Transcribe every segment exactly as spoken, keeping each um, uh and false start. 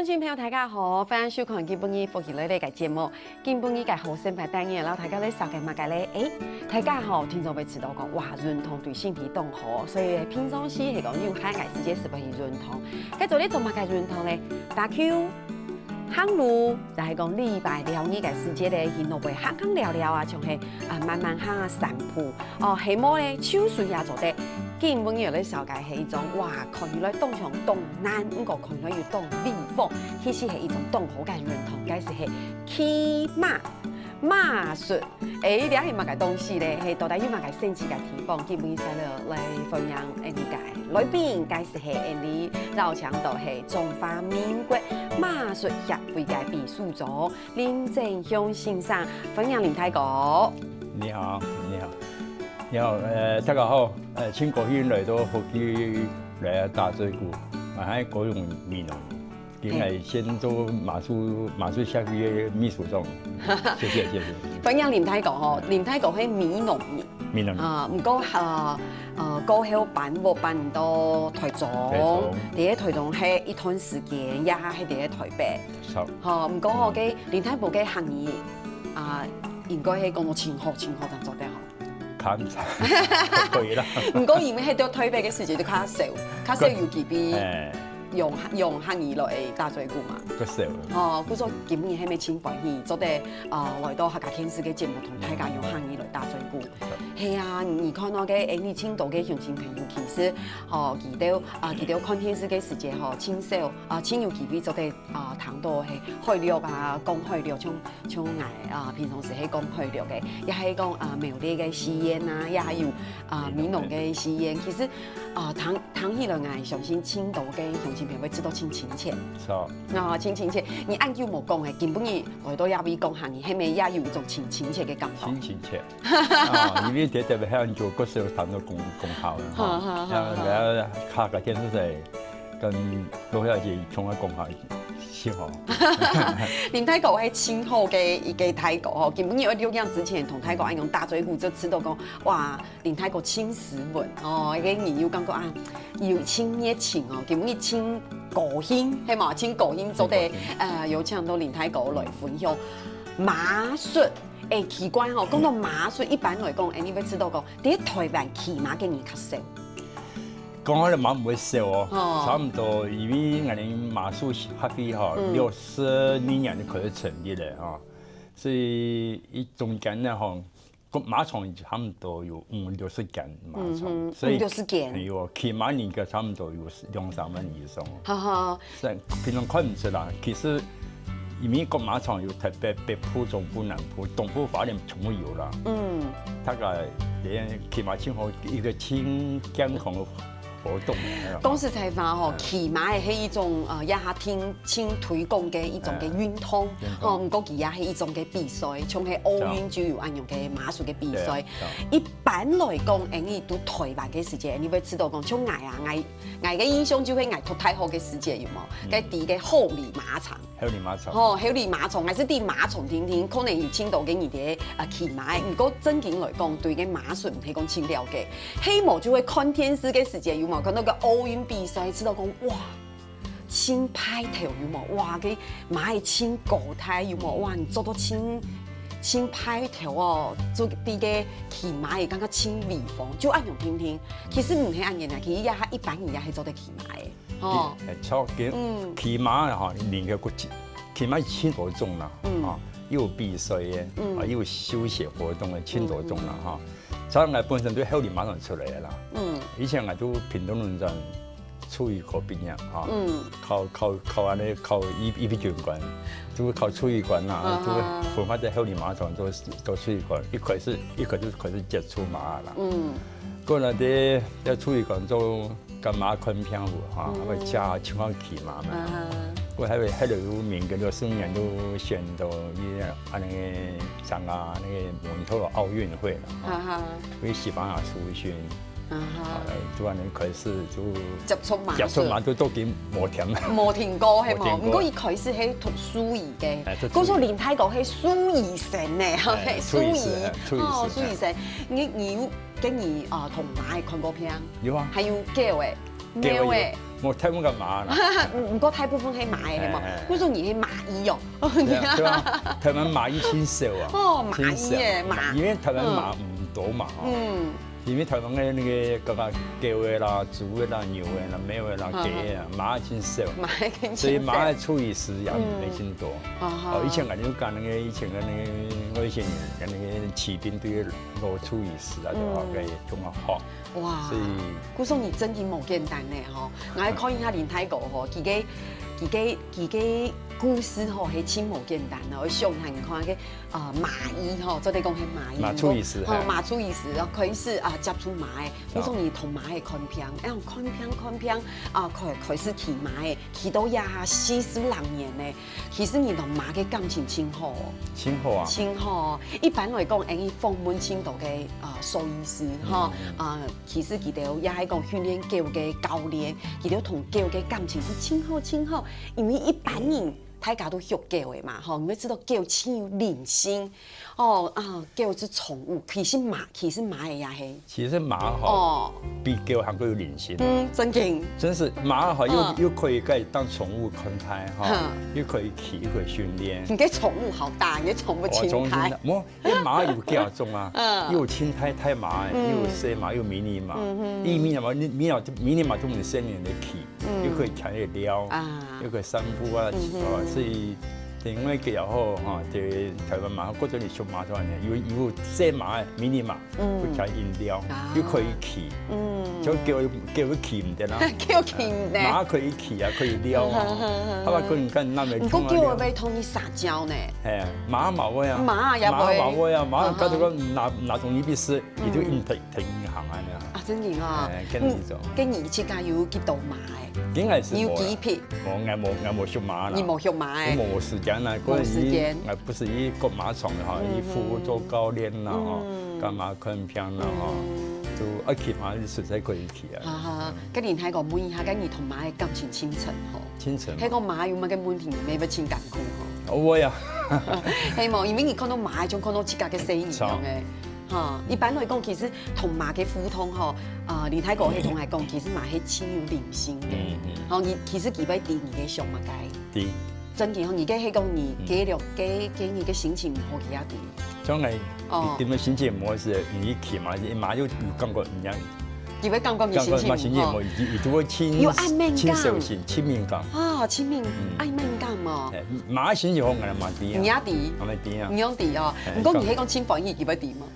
觀眾朋友，大家好，歡迎收看今晡日福氣來了个節目。今晡日个好生活單元，摎大家來紹介麼个咧？誒，大家吼，聽眾會知道講，哇，運動對身體當好，所以平常時係講有閒个時節，係會去運動。該做咧做麼个運動咧？打球、行路，就係講禮拜六日个時節咧，去外背行行尞尞啊，像係啊，慢慢行啊，散步。 哦，係無咧，就算也做得。今晡日來紹介係一種，哇，看起來當像當難，毋過看起來又當威風，其實係一種當好个運動，該就係騎馬，馬術。誒，這係麼个東西咧？係到底有麼个神奇个地方？今晡日就來歡迎𠊎俚个來賓，該就係𠊎俚邀請到係中華民國馬術協會个秘書長 林正雄先生，歡迎林大哥。你好，你好，你好，呃，大家好，呃，盡高興來到福氣來打嘴鼓，𠊎係高雄美濃人，今日先做馬術，馬術協會个秘書長，謝謝，謝謝。歡迎林大哥吼，林大哥係美濃人。美濃人。啊，毋過，呃，呃，過後搬屋搬到台中，台中。佇咧台中歇一段時間，也係佇咧台北。 著。吼，毋過吼，該林大哥个客語啊，應該係講到盡好，盡好正做得吼。看，可以啦。毋過因為係到台北个時節就較少，較少有機會，誒。用，用客語來打嘴鼓嘛。較少。吼，故所今日係無盡歡喜，做得，啊，來到客家電視个節目，同大家用客語來打嘴鼓。著。係啊，你看到个，誒，你盡多个鄉親朋友，其實，吼，佢兜，啊，佢兜看電視个時節吼，盡少，啊，盡有機會做得 啊，聽到係海陸啊，講海陸，像，像𠊎啊，平常時係講海陸个，也係講啊，苗栗个四縣啊，也還有啊，美濃个四縣。其實啊，聽，聽起來，𠊎相信盡多个鄉親朋友會知道盡親切。啊，盡親切。你恁久無講誒，今晡日來到這位講客語，係無也有一種盡親切个感覺？盡親切。啊，因為特別係恁久，過時有談到講，講好了哈。好，好，好，好。然後，然後，客家電視台 跟羅小姐共下講下先吼。林大哥係盡好个一个大哥吼，今晡日愛錄影之前，同大哥恁樣打嘴鼓，就知道講，哇，林大哥盡斯文吼，該人又感覺啊，又盡熱情哦，今晡日盡高興，係嘛？盡高興做得，盡高興。呃，有請到林大哥來分享馬術。誒，奇怪吼，講到馬術，一般來講，誒，你會知道講，佇台灣騎馬个人較少。 講起來嘛毋會少哦，哦。差毋多，因為𠊎俚馬術協會吼，嗯。六十二年就開始成立了吼，所以佢中間呢吼，个馬場差毋多有五六十間馬場，嗯哼，所以五六十間。哎喲，騎馬人个差毋多有兩三萬以上。哈哈。所以平常看毋出啦，其實因為个馬場有台北、北部、中部、南部、東部、花蓮全部有啦。嗯。大概連騎馬盡好一个盡健康个 活動。講實在話吼，嗯。騎馬係一種，呃，這下盡，盡推廣个一種个運動，嗯。運動。吼，毋過佢也係一種个比賽，像係奧運就有恁樣个馬術个比賽。對啊，對啊。一般來講，𠊎俚在台灣个時節，你會知道講，像𠊎啊，𠊎，𠊎个印象就係𠊎讀大學个時節，有無？嗯。該在該后里馬場。 后里馬場。吼，后里馬場，還係在馬場定定，可能有盡多个人在，呃，騎馬。毋過正經來講，對該馬術毋係講盡了解。係無就會看電視个時節，有無看到个奧運比賽，知道講，哇，盡派頭，有無？哇，該馬仔盡高大，有無？哇，你做到盡，盡派頭哦，做在該騎馬仔，感覺盡威風，就恁樣定定。其實毋係恁樣啊，其實也一般人也係做得騎馬个。 吼。誒，著，騎，嗯。騎馬吼，人个骨質，騎馬有盡多種啦，嗯。吼，又有比賽个，嗯。啊，又有休閒活動个，盡多種啦，嗯，嗯。吼。像𠊎本身就后里馬場出來个啦。嗯。以前𠊎就屏東農專廚藝科畢業，吼。嗯。考，考，考恁樣，考預，預備軍官，就考廚藝官啦，啊哈。就分發在后里馬場做，做廚藝官。一開始，一開始開始接觸馬啦。嗯。過來在，在廚藝官做 甲馬看病無吼，嗯。啊，會教青蛙騎馬嘛。啊哈。我還有，還有有名个六十年都選到伊安尼參加那個蒙特婁奧運會啦，吼。啊哈。去西班牙受訓。啊哈。啊，就安尼開始就接觸馬術。接觸馬術都已經無停。無停過，係無？無停過。毋過一開始係讀獸醫个，哎，讀獸醫。故所林大哥係獸醫生呢，吼，哎，係獸醫。獸醫師，哎，獸醫師，哦，獸醫生。哎。你，你有 跟你，啊，同馬仔看過病？有啊。還有狗仔、狗仔有，貓仔。無，大部分个馬啦。毋，毋過大部分係馬仔，係無？哎，哎，哎。故所你係馬醫哦。對啊，對啊，台灣馬醫盡少啊。哦，馬醫耶，盡少。馬，因為台灣馬毋多嘛，吼。嗯。因為台灣个那個，剛剛狗仔啦、豬仔啦、牛仔啦、貓仔啦、嗯。雞仔啊，馬盡少。馬更少。所以馬个獸醫師也，嗯。無盡多。啊哈。哦，以前感覺講那個，以前个那個外星人，跟那個騎兵隊个老獸醫師啊，就話，嗯。該中國好。 哇，所以故所你真經無簡單呢，吼。𠊎看一下林大哥吼，佢个，佢个，佢个故事吼，係真無簡單哦。𠊎想一下，你看該，呃，馬醫吼，做得講係馬醫，馬獸醫師，吼，嘿。馬獸醫師，然後開始啊，接觸馬仔，對。故所你同馬仔看病，哎，看病，看病，啊，開，開始騎馬仔，騎到這下四十零年呢。 其實你同馬个感情盡好哦。盡好啊。盡好哦。一般來講，𠊎等訪問盡多个，呃，獸醫師，吼，嗯。呃，其實佢兜也係講訓練狗个教練，佢兜同狗个感情係盡好盡好。因為一般人大家都畜狗个嘛，吼，你會知道狗盡有靈性。哦，啊，狗係寵物，其實馬，其實馬仔也係。 其實馬吼，哦。比狗還過有靈性。嗯，真經。真是，馬吼，又，嗯。又可以該當寵物看待吼，嗯。又可以騎，又可以訓練。你个寵物好大，你个寵物盡大。哇，寵物盡大。無，因為馬有幾下種啊，嗯。又有清大大馬，嗯。又有細馬，又有迷你馬。嗯哼。因為迷你馬，你，迷你，迷你馬都毋係細人仔騎，嗯。又可以牽个料，啊。又可以散步啊，嗯哼。啊，所以另外一個也好，哈，這台灣馬，或者你畜馬都恁樣，有，有細馬、迷你馬， 嗯。會牽引料，啊。又可以騎。嗯。像狗，狗會騎毋得啦。狗騎毋得。馬可以騎啊，可以撩啊。好好好好。佢嘛可能跟人家衝啊，不過狗會毋會同你撒嬌呢？哎，馬嘛會啊。馬也會。馬嘛會啊，馬啊哈。假如講拿，拿東西俾食，佢就硬挺，挺行啊那樣。啊，真的啊。哎，跟你走。嗯，跟你自家有幾多馬欸？應該係無啦。你有幾匹？無，𠊎無，𠊎無畜馬啦。你無畜馬欸？我無時間啦，無時間。𠊎不是去趕馬場的哈，嗯哼。去服務做教練啦哈，嗯。幹嘛 看病啦吼，嗯。就愛騎馬就實在可以騎啊。哈哈，該林大哥問一下，該你同馬个感情盡深吼？盡深。該个馬有麼个問題，你乜會盡艱苦吼？哦，會啊。係無？因為你看到馬，就看到自家个細人樣欸。著。哈，一般來講，其實同馬个互動吼，啊，林大哥係同𠊎講，其實馬係盡有靈性个。嗯，嗯。吼，你其實佢會知你个想麼个。知。真个吼，你个係講你，嗯。該了，該，該你个心情毋好，佢也知。 將來，哦。你，你們心情模式，你騎馬，馬就有感覺，人家佢會感覺你心情毋好。感覺嘛，心情毋好，佢，佢就會親，有恁敏感。親小心，親敏感。哦，親敏，嗯。恁敏感哦。哎，馬心情好，𠊎嘛知啊。你也知？𠊎嘛知啊。你也知哦。哎，毋過你係講親歡喜，佢會知嗎？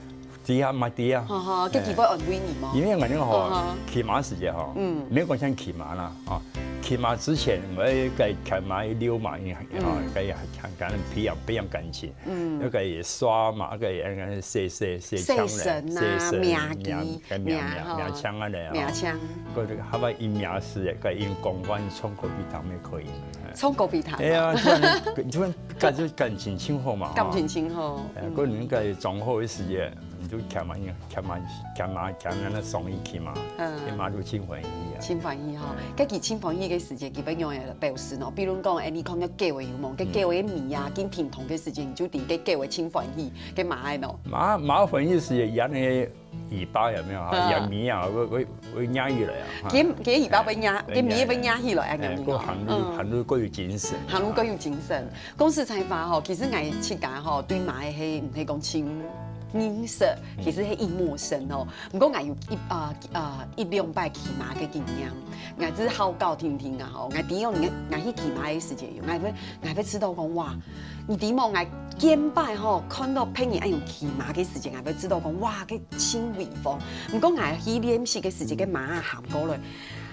知啊，嘛知啊。哈哈，哎。該佢會安慰你嗎？因為𠊎那個吼，哈哈。騎馬時節吼，嗯。沒有講像騎馬啦，啊，騎馬之前，𠊎該騎馬溜馬，嗯。啊，該也很，很，很培養，培養感情。 嗯。那個也刷嘛，那個也，那個洗，洗，洗槍嘞，洗神啊，洗神，命旗，命，命，命，命吼，命槍啊嘞，吼。命槍。該個，佢話佢命時，該佢講話唱歌比他們可以。唱歌比他們。哎呀，就恁樣，就恁樣，感，就感情盡好嘛，感情盡好，哎，嗯。該人該種好个時節，你就騎馬，騎馬，騎馬，騎馬，那上一騎馬，嗯。騎馬就盡歡喜啊。盡歡喜吼，該佢盡歡喜个時節，佢會用來表示喏。比如講，哎，你看个狗仔有無？該狗仔尾啊，緊停動个時節， 就知該狗仔盡歡喜，該馬仔喏。馬，馬歡喜時也養个尾巴有沒有啊？啊。養尾啊，會，會，會壓起來啊。哈。佢，佢尾巴會壓，哎，佢尾會壓起來啊，哎，養尾哦。過行路，嗯。行路過有精神啊。行路過有精神。講實在話吼，其實𠊎自家吼，對馬仔係，毋係講盡認識，嗯。其實係已陌生哦。毋過𠊎有一，啊，啊，一兩擺騎馬个經驗，𠊎只好搞定定啊吼。𠊎知哦，𠊎，𠊎去騎馬个時節，𠊎會，𠊎會知道講，哇， 你知無？𠊎見擺吼，看到別人恁樣騎馬个時節，𠊎會知道講，哇，該盡威風。毋過𠊎去練習个時節，該馬行過來，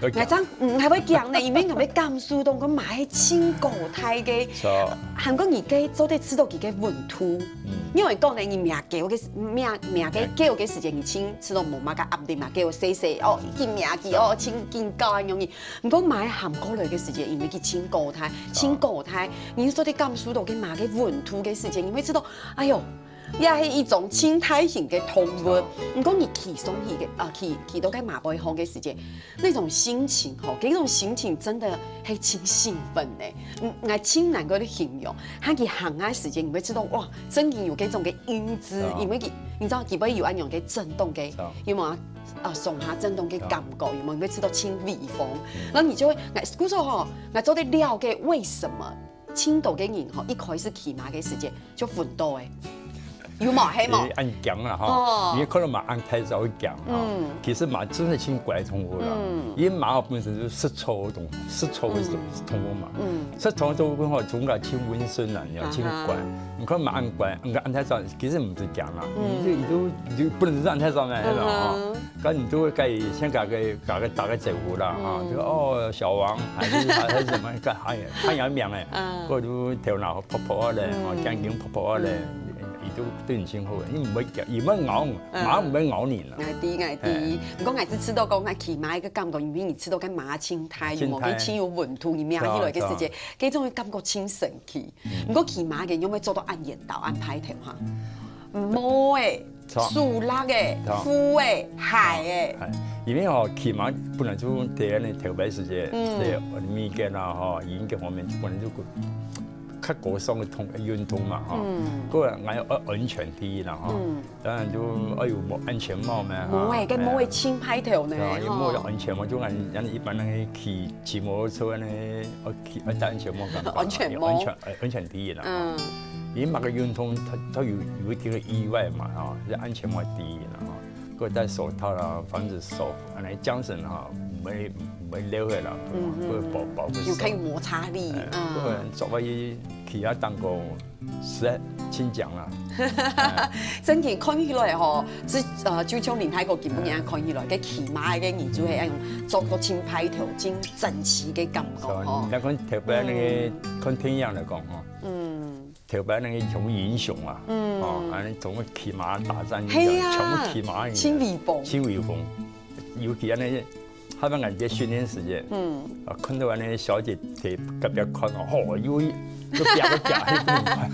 會驚。𠊎正，嗯，𠊎會驚呢，因為𠊎會感受到該馬係盡高大个，是哦。還過你該做得知道佢个溫度。嗯。因為講呢，你摸狗个，摸，摸該狗个時節，你盡知道無麼个壓力嘛，狗細細哦，緊摸佢哦，盡緊搞恁樣。 毋過馬仔行過來个時節，因為佢盡高大，盡高大，你做得感受到該馬个溫度个時節，你會知道，哎喲，這係一種盡大型个動物。毋過你騎上去个，啊，騎，騎到該馬背項个時節，那種心情吼，該種心情真的係盡興奮呢。嗯，𠊎盡難過去形容。佢行个時節，你會知道，哇，真經有該種个影子，因為佢，你知道，佢會有恁樣个震動个，有無啊？呃，上下震動个感覺，有無？你會感覺到盡威風，然後你就會，哎，故所吼，𠊎做得了解為什麼盡多个人吼，一開始騎馬个時節就昏倒誒，有無？係無？誒，恁驚啦吼，哦。因為可能馬恁大隻會驚吼，嗯。其實馬真的盡乖動物啦，嗯。因為馬本身就食草个動，食草个動物嘛，嗯。食草个動物吼，總歸盡溫順啦，你要盡乖。啊哈。你看馬恁乖，你看恁大隻，其實毋使驚啦，嗯。你就，你就，你就不能讓恁大隻來了吼。嗯哼。 該你就會該先甲个甲个打个招呼啦，哈，嗯。就哦，小王，還是還是什麼，該喊也喊也名誒，嗯。或者頭腦泡泡啊咧，嗯。哦，眼睛泡泡啊咧，嗯。佢就對你盡好誒，佢毋會，佢毋會咬你，嗯。馬毋會咬你啦。𠊎知，𠊎知。嘿。毋過𠊎係試著講，𠊎騎馬个感覺，因為你試著該馬盡大，有無？盡大。佢盡有溫度，佢摸起來个時節，係啊，係啊。該種感覺盡神奇。嗯。毋過騎馬个，你有無做到恁緣投、恁派頭哈？無誒。 著。手落誒，著。扶誒，鞋誒。係，因為吼，騎馬本來就在恁呢頭擺時節，嗯。在物件啊，吼，語言各方面本來就較高尚个通，運動嘛，吼。嗯。過來，還有安，安全第一啦，吼。嗯。當然就愛有帽，安全帽嘛，吼。無誒，該無誒，哎呀。盡派頭呢，對啊，因為無吼。安全帽，就恁，恁一般人去騎，騎摩托車呢，愛騎，愛戴安全帽幹嘛？安全帽。安全，哎，安全第一啦，吼。嗯。 因為麼个運動，佢，佢有，有一定个意外嘛，吼，這安全帽第一啦，吼。過戴手套啦，防止手，恁呢韁繩吼，毋會，毋會溜下來，嗯，嗯。會保，保護手。有較有摩擦力，哎，嗯。過著个去騎啊，當過，實在盡強啦。哎。真个看起來吼，這，呃，就像林大哥今晡日看起來，該騎馬个人就係恁樣，做到盡派頭、盡整齊个感覺吼。是啊，你看特別那個，嗯。看電影來講吼，嗯。 頭擺那個雄，英雄啊，嗯。哦，恁呢總會騎馬打仗一樣，係啊，全部騎馬一樣，盡威風。盡威風。尤其恁呢，下半日在訓練時間，嗯。啊，看到恁呢小姐在隔壁看哦，吼，又，又啪又啪，又不能看。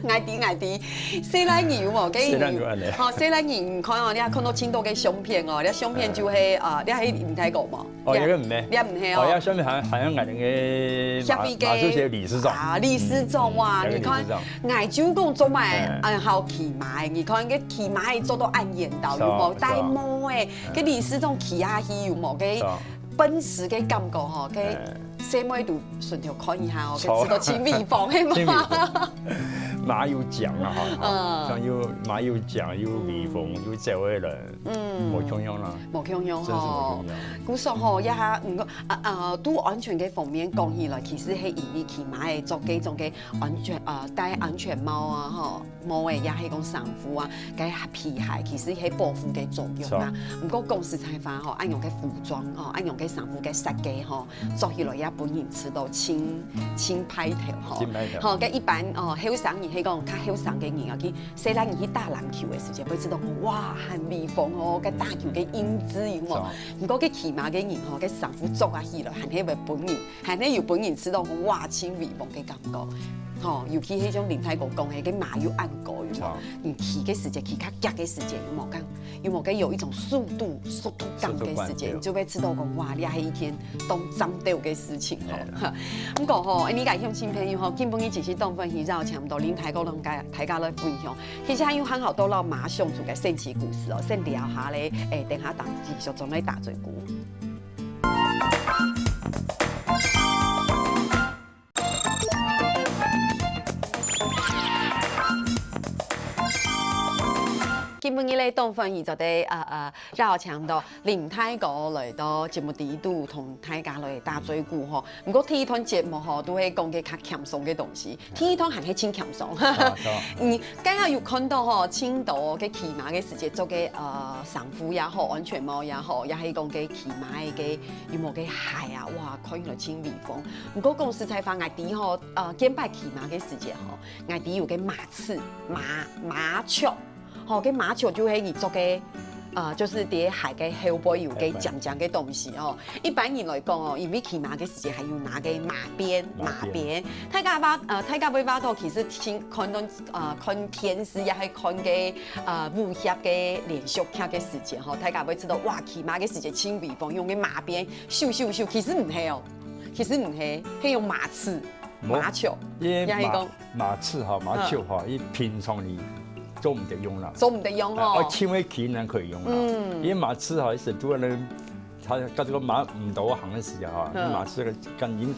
𠊎知，𠊎知，細倈人有無？細倈人就恁呢。吼，細倈人，你看哦，你還看到盡多个相片哦，你相片就係，哎。啊，你還有林大哥無？ 哦，這個毋係。這毋係哦。哦，這上面好像，好像𠊎那個馬，協會个馬主席理事長。啊，理事長哇，嗯，你看，這個理事長。𠊎就講做麼个，哎。恁好騎馬个，你看該騎馬个做到恁緣投，是哦，有無？戴帽个，是哦。該理事長騎下去有無？該是哦。奔馳个感覺吼，該哎。細妹都順頭看一下哦，該著。知道盡威風，係無？盡威風。馬有將啊，吼，吼。嗯。像有，馬有將，有威風，嗯。有走个人。 嗯。無共樣啦。無共樣吼。真係無共樣。故所吼，這下，毋過，啊，啊，對安全个方面講起來，其實係因為騎馬个著該種个安全，呃，戴安全帽啊，吼，帽仔，也係講衫褲啊，該皮鞋，其實係保護个作用嘛。是啊。毋過講實在話吼，恁樣个服裝吼，恁樣个衫褲个設計吼， 著起來也分人知道盡，盡派頭吼。盡派頭。吼，該一般，哦，後生人，係講較後生个人啊，去，細倈人去打籃球个時節，會知道講，哇，還威風哦，該打球个影子有無？是啊。毋過該騎馬个人吼，該衫褲著啊起來，還係會分人，還係有分人知道講，哇，盡威風个感覺。吼，尤其係像林大哥講个，該馬又恁高，有無？是啊。你騎个時節，騎較遽个時節，有無？講 有無？該有一種速度、速度感个時間，速度感，對。你就會知道講，哇，這係一件當讚个事情吼。哎。毋過吼，你个鄉親朋友吼，今晡日其實當歡喜邀請到林大哥同大家來分享。其實還有還好多老馬相處个神奇故事哦，先聊下咧，誒，等下打繼續轉來打嘴鼓。 今晡日咧，當歡喜做得，呃，呃，邀請到林大哥來到節目裡肚，同大家來打嘴鼓吼。毋過第一段節目吼，都係講个較輕鬆个東西，第二段還係盡輕鬆。啊，是啊。嗯，剛剛有看到吼，盡多个騎馬个時節著个，呃，衫褲也好，安全帽也好，也係講个騎馬个，有無个鞋啊，哇，看起來盡威風。毋過講實在話，𠊎知吼，呃，見擺騎馬个時節吼， 𠊎知有个馬刺，馬，馬腳，吼，該馬腳就係你著个，呃，就係在鞋个後背有个尖尖个東西哦。一般人來講哦，因為騎馬个時節還有拿个馬鞭，馬鞭。馬鞭。大家話，呃，大家會話到，其實聽，看到，呃，看電視也係看个，呃，武俠个連續劇个時節吼，大家會知道，哇，騎馬个時節盡威風，用个馬鞭，咻咻咻，其實毋係哦，其實毋係，係用馬刺。 無，馬腳，因為馬，也係講馬刺吼，馬腳吼，嗯。佢平常你做毋得用啦。做毋得用吼。啊，啊，輕微騎呢可以用啦。嗯。因為馬刺吼，一直都在那邊，他，他這個馬，嗯，都行的時候哈，嗯。馬刺那個，剛已經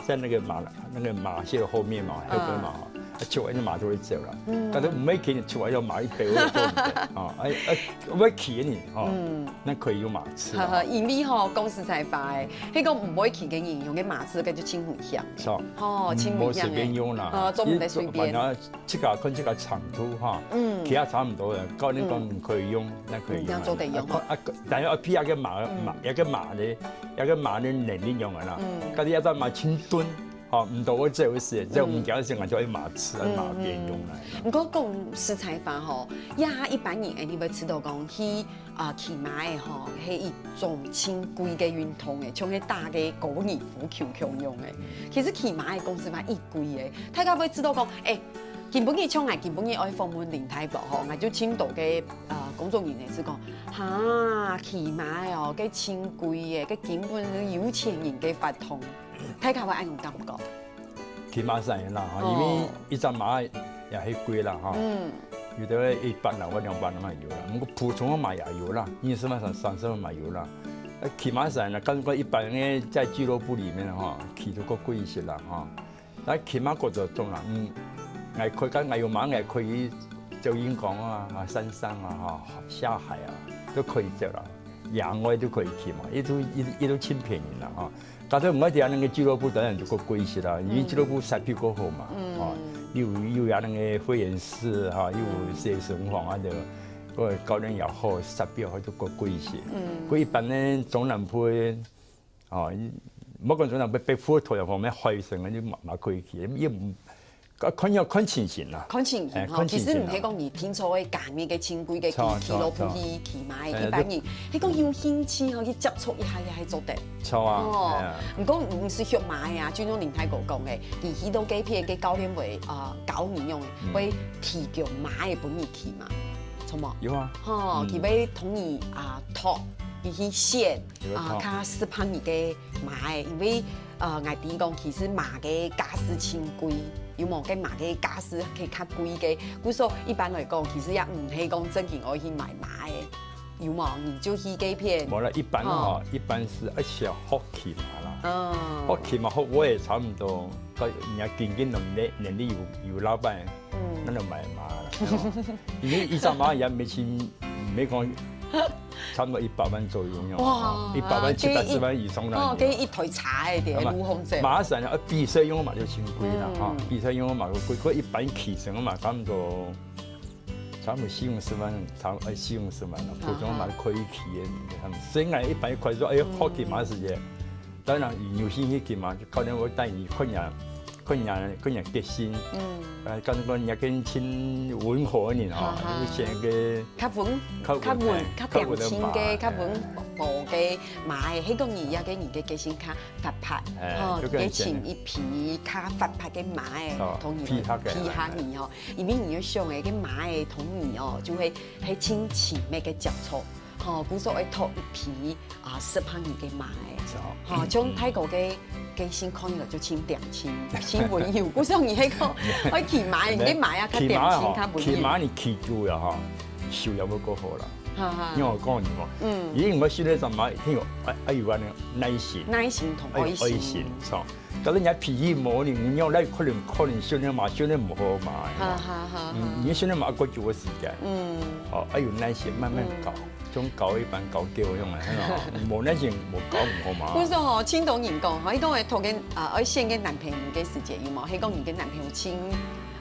在那個馬，那個馬廄後面嘛，嗯。後面嘛，啊，就那馬就會走了。嗯。但是毋會騎，你出來要馬一飛，我也做毋得啊。哎，哎，毋會騎你哦，嗯。那可以用馬刺啊。呵呵，因為吼，講實在話的，那個毋會騎个人用个馬刺，該就真危險。是哦。吼，真危險的。嗯，無隨便用啦。哦，做毋得隨便。你反正 自家看自家長度哈，嗯。騎也差毋多了，教練講嗯。可以用，那可以用啊。嗯，這樣做得用啊。啊，看，啊，但係愛比那個馬，嗯。馬，那個馬的，那個馬的能力用啊啦。嗯。但是要到馬輕蹲，哈，毋到我這回事，這毋驚的時候就愛馬刺，嗯，馬鞭用來。嗯。毋過講實在話吼，呀，一般人，哎，你會知道講，去，啊，騎馬的吼，係一種真貴个運動誒，像係打个高爾夫球共樣誒。其實騎馬的講實話，一貴誒，大家會知道講，哎， 今晡日像𠊎今晡日愛訪問林大哥吼，𠊎就盡多个，呃，工作人員係講，哈，騎馬哦，該真貴誒，該根本係有錢人个活動。大家會恁樣感覺？騎馬係恁樣啦，哈，哦。因為一隻馬也係貴啦，哈。嗯。有的一百零萬、兩百零萬有啦，毋過普通个馬也有啦，二十萬、三，三十萬嘛有啦。呃，騎馬係恁樣啦，感覺一般个在俱樂部裡面哈，騎都較貴一些啦，哈。 但騎馬過程中啦，嗯，𠊎可以，𠊎有馬，𠊎可以走墘坑啊，啊，山上啊，哈，下海啊，都可以走啦，野外都可以騎嘛，也都，也，也都盡便宜啦，哈。但是𠊎等該个俱樂部當然就較貴一些啦，因為俱樂部設備較好嘛，嗯。哦，又，又有該个會員制哈，又有一些生活啊，就，个教練也好，設備也好，就較貴一些。嗯。佢一般呢，中南部的 哦，佢，莫講中南部，北部、桃園方面，海城个就嘛，嘛可以去，也毋，看，看情形啦。看情形吼，哎，看情形啦。其實毋係講你平常个假日个正規个騎，著，著，騎路步去騎馬个，著。一般人，哎，就係講有興趣吼，去接觸一下也係做得。著啊，哦，哎呀。毋過毋係畜馬个啊，就像林大哥講个，佢去到該片个教練會，呃，教你用，嗯。會提供馬个分你騎嘛，著無？有啊。吼，嗯。佢會同你，啊，talk，佢去選， 啊，較適合你个馬个，因為，呃，𠊎知講，其實馬个價數真貴，有無？該馬个價數係較貴个，故所一般來講，其實也毋係講正經愛去買馬个，有無？你就去該片。無啦，一般吼，吼。一般係愛先學騎馬啦。嗯。學騎馬，學會差毋多，到人家經濟能力，能力有，有老闆， 嗯。該就買馬啦，係無？因為一隻馬也毋係，毋係講差毋多一百萬左右樣，哇，一百萬、七八十萬以上啦。哦，該一台車个，係嘛？路況者。馬上啊，比賽用个馬就真貴啦，嗯。哈，比賽用个馬就貴，佢一般騎乘个馬差毋多，差毋多四五十萬，差，哎，四五十萬啦，普通馬可以騎个，所以𠊎一般開始，哎，學騎馬時節，當然有興趣騎馬，就教練會帶你看人 看人，看人个性。嗯。呃，感覺人家个性溫和个人吼，哈哈。就選一個較溫，較，較溫，哎，較恬靜个，較溫的馬，較溫和个馬个，哎。該個人也个人个個性較活潑，哎，吼，就跟佢選一匹較活潑个馬个，哦，同你配合个，配合你吼，因為你要想个，該馬个同你哦，就會，係親情个接觸。 吼，故所愛擇一匹，啊，適合你个馬个。是哦。吼，像大哥个，个性看起來就真恬靜，真溫柔。故所你該個愛騎馬，你个馬啊，較恬靜，騎馬吼，較溫柔。騎馬你騎久了吼，手也會較好啦。哈哈。因為𠊎講你嘛，嗯。因為𠊎訓練隻馬一定有愛，愛有恁樣耐心。耐心同愛心。愛有愛心，是哦。 假如人家脾氣無呢，你要來可能，可能訓練馬，訓練毋好嘛，哈哈哈哈。嗯，你訓練馬過久个時間，嗯。哦，愛有耐心，慢慢教，嗯。像教一般教狗樣啊，係嘛？無耐心，無教毋好嘛。故所吼，盡多人講吼，佢講愛討个，啊，愛選个男朋友个時節，有無？佢講你个男朋友真，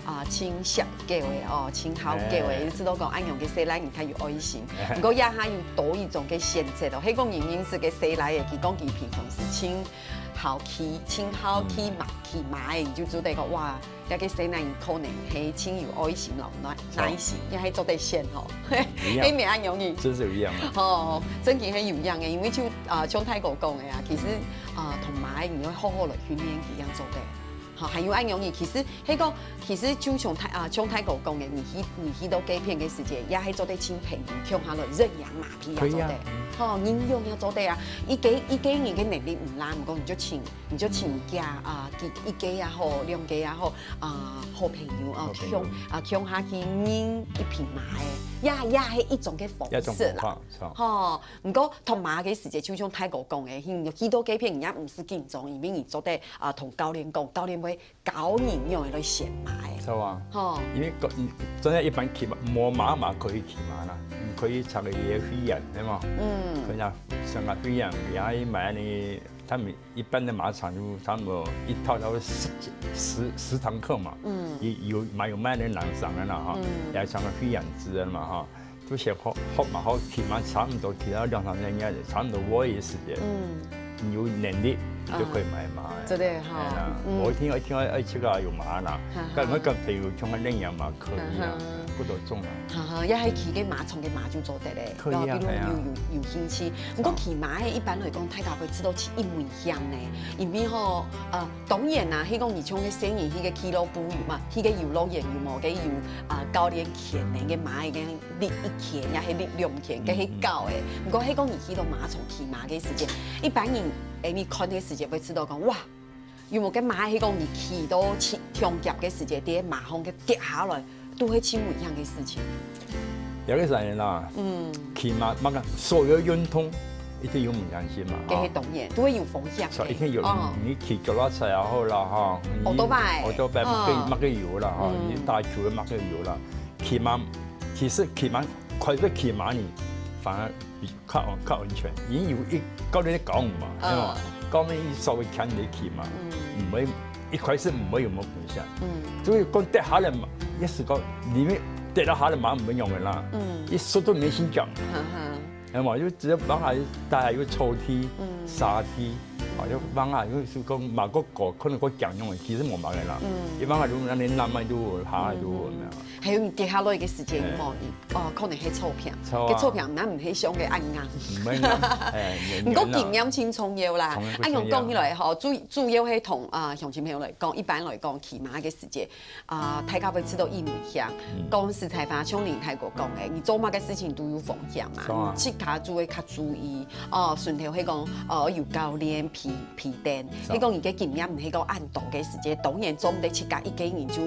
啊，真惜狗个哦，真好狗个，哎。就知道講恁樣个細倈人較有愛心。哎。毋過這下有多一種个選擇哦，佢講人認識个細倈个，佢講佢平常時真 好騎，真好騎馬，嗯。騎馬个，你就知得講，哇，這个細人可能係真有愛心咯，耐，耐心，也係做得選吼。一樣。係毋係恁樣呢？真係有影啊。吼，正經係有影个，因為就，啊，像大哥講个啊，其實，啊，同馬个你愛好好來訓練，一樣做得。還有恁樣呢，其實該个，其實就像大啊，像大哥講个，你去你去到該片个時節，也係做得尋朋友共下來認養馬匹啊，可以啊。做得，吼，認養也做得啊。一个一个人个能力毋罅，毋過你就請你就請加啊，幾一个也好，兩个也好，啊，好朋友啊，好朋友。共啊共下去認一匹馬个，也也係一種个方式啦。一種方法，是吧？吼，毋過同馬个時節，就像大哥講个，去去到該片，人家毋使緊張，因為你做得啊同教練講，教練會教你仰般來選馬个。是吧？吼。因為个，嗯，真的一般騎馬，無馬嘛可以騎馬啦，你可以成个會員，對嗎？嗯。可以啊，成个會員，然後買呢，他們一般的馬場就差不多一套差不多十十十堂課嘛，嗯。也有蛮有賣的人上的啦哈，嗯。也成个会员制的嘛哈。 都學好，學嘛好，起碼差不多騎到兩三年，差不多我也是的。嗯。你有能力就可以買馬了。真的哈。哎呀，嗯。我一定要，一定要，哎，這个有馬啦，哈哈。跟，跟朋友共下認養嘛，可以啊，哈哈。不多種啊。哈哈，也係騎个馬，從个馬就做得嘞。可以啊，然後比如有，哎呀。有，有興趣，不過騎馬个一般來講，大家會知道騎一門險呢，因為吼，呃，當然啦，係講你像个細人，去个俱樂部有嘛，去个遊樂園有無？个有啊，教練牽个个馬个 力一牽，也係力兩牽，該係夠个。毋過係講你去到馬場騎馬个時節，一般人，誒，你看个時節會知道講，哇，有無个馬係講你騎到去強夾个時節，在馬項个跌下來，都係盡危險个事情。有个人啦，嗯。騎馬，那個所有運動一定有危險性嘛，該係當然，都會有風險个。所以一定有，哦。你騎腳踏車也好啦，哈，你奧多拜，奧多拜，嗯。麼个，麼个有啦，哈，嗯。你打球的麼个有啦，騎馬，其實騎馬 開始騎馬呢，反而比較安，較安全，因為有一教練在教你嘛，嗯。對吧？教練一稍微牽你騎嘛，嗯。毋會，一開始毋會有麼个風險。嗯。所以講跌下來嘛，也係講你們跌到下來嘛，毋會用个啦。嗯。一速度沒新講。哈哈。哎嘛，就只有幫他，大家有抽梯、嗯。沙梯，啊，就幫他，就是講馬過過，可能過講用的，其實無麼个啦。嗯。一般啊，如果那邊浪漫就下來就有了。嗯。 還有你跌下來个時節，哎。有無？哦，可能係草坪，草啊。該草坪，該毋係像个恁硬。毋會硬，哎，軟軟啦。毋過經驗盡重要啦。經驗盡重要。恁樣講起來吼，主，主要係同，啊，鄉親朋友來講，一般來講，騎馬个時節，啊，大家會知道意危險。嗯。講實在話，像林大哥講个，你做麼个事情都有風險嘛，是啊。你自家就會較注意。哦，順頭係講，哦，有教練、皮，皮鞭，是啊。係講你个經驗毋係講恁多个時節，當然做毋得自家一个人就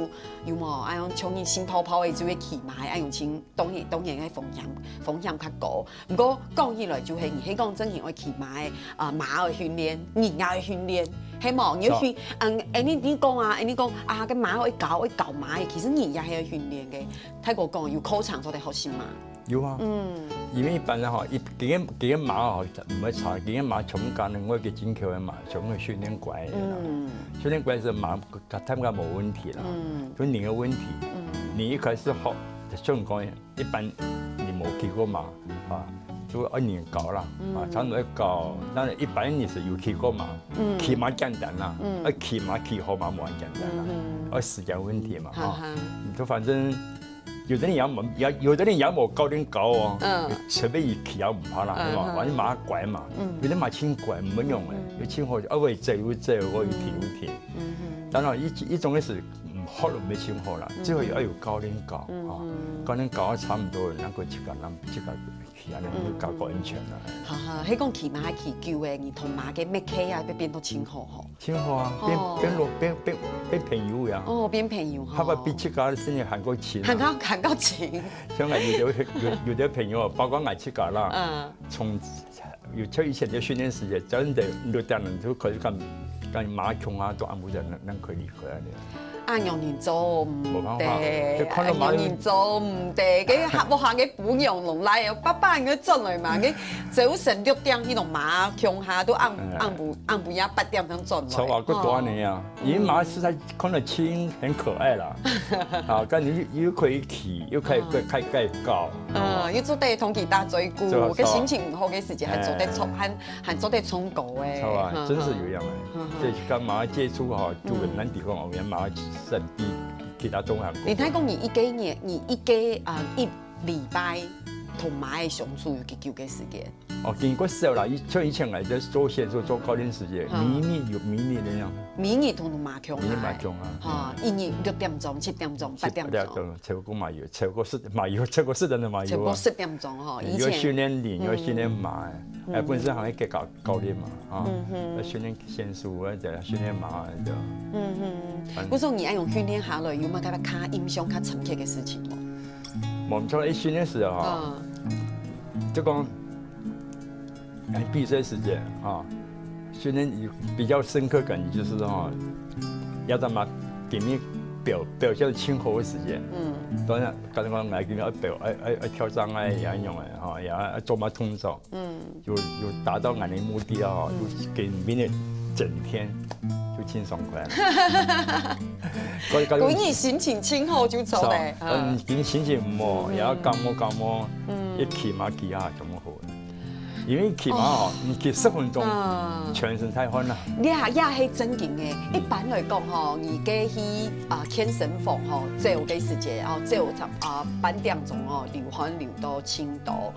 有無？哎喲，像你新泡泡个就會騎馬，哎喲，真，當然，當然个風險，風險較高。毋過講起來就係，你係講真正愛騎馬个，啊，馬愛訓練，人也愛訓練，係無？你愛訓，嗯，哎，你，你講啊，哎，你講啊，个馬愛教，愛教馬个，其實人也係愛訓練个。大哥講，有考場做得學習嘛。 有啊。嗯。因為一般人吼，一，幾个，幾个馬吼，毋會差，幾个馬全部跟外國進口个馬，全部訓練乖个啦。嗯。訓練乖个馬，佢，佢無問題啦。嗯。就你个問題，嗯。你一開始學，像講，一般你無騎過馬啊，就愛人教啦，嗯。啊，差不多愛教。當然，一般你係有騎過馬，嗯。騎馬簡單啦，嗯。啊，騎馬騎好馬無恁簡單啦，嗯。啊，時間問題嘛，哈。哈哈。就反正 有个人也無，也，有个人也無教練教哦，嗯。隨便佢騎也毋怕啦，嗯，係嘛？嗯。反正馬乖嘛，嗯。有个馬盡乖，毋會用个，嗯。有盡好，啊，會走有走，會停有停。嗯哼。當然，一，一種个係，嗯，學了毋會盡好啦，嗯。最好愛有教練教，嗯哼。啊，教練教啊，差毋多，能夠自家，自家騎啊，能夠較安全啦。嗯。哈哈，係講騎馬騎久个，你同馬个默契啊，會變到盡好吼。 盡好啊，變，哦。變老，變，變，變朋友呀。哦，變朋友吼。佢會比自家个心裡還較親啊。還較，還較親。像𠊎有个，有，有个朋友，包括𠊎自家啦，嗯。從，有，像以前个訓練時節，真个六點鐘就開始跟，跟馬共下，都暗晡才能，能夠離開啊。恁樣人做毋得，無辦法，就看到馬，恁樣人做毋得，該下，屋下个餔娘攏來哦，爸爸，你轉來嘛，該朝晨六點去同馬共下，都暗，嗯。暗晡 暗晡夜八點鐘轉來。著啊，佢大呢啊，哦。因為馬實在看得親，很可愛啦。啊，跟你又，又可以騎，又可以，哦。可以，可以，可以搞。嗯，又做得同佢打嘴鼓，做得，該心情毋好个時節，還做得出，哎。還，還做得唱歌誒。著啊，嗯，真是有樣誒。嗯，嗯。所以跟馬接觸哈，就很難抵抗，嗯。我們馬是比，比其他中行過。你聽講你一個月，你一個，啊，一禮拜同馬仔相處有幾久个時間？哦，經過少啦，以，像以前來就做選手、做教練時間，嗯。每日有，每日恁樣。每日同馬共下。每日馬共下。哈，一日六點鐘、七點鐘、八點鐘。七點鐘，超過嘛有，超過十，嘛有，超過十點鐘嘛有啊。超過十點鐘吼，以前。有訓練人，有訓練馬欸，嗯。哎，本身還會教，教練嘛，啊，嗯哼。要訓練選手啊，對，訓練馬啊，對。嗯哼。反正我說你愛用訓練下來，有沒有較，較印象較深刻个事情無？無錯，一訓練時啊，嗯。就講，哎，比賽時間啊，訓練有比較深刻感，就是哈，要怎麼給你表，表現得盡好个時間。嗯。當然，剛剛講來給你要表，愛，愛，愛挑戰啊，也用的哈，也要做嘛動作。嗯。 有，有達到𠊎个目的啊，嗯。有今晡日整天就盡爽快。所以，所以歸日心情盡好就走咧，是啊，嗯。嗯，今日心情毋好，嗯。也愛感冒感冒，嗯。一騎馬騎下全部好了。因為騎馬哦，哦。你騎十分鐘，嗯。全身大汗啦。這，這係正經个。嗯。一般來講吼，你該去，啊，健身房吼，走个時節哦，走差，啊，半點鐘哦，流汗流到盡多。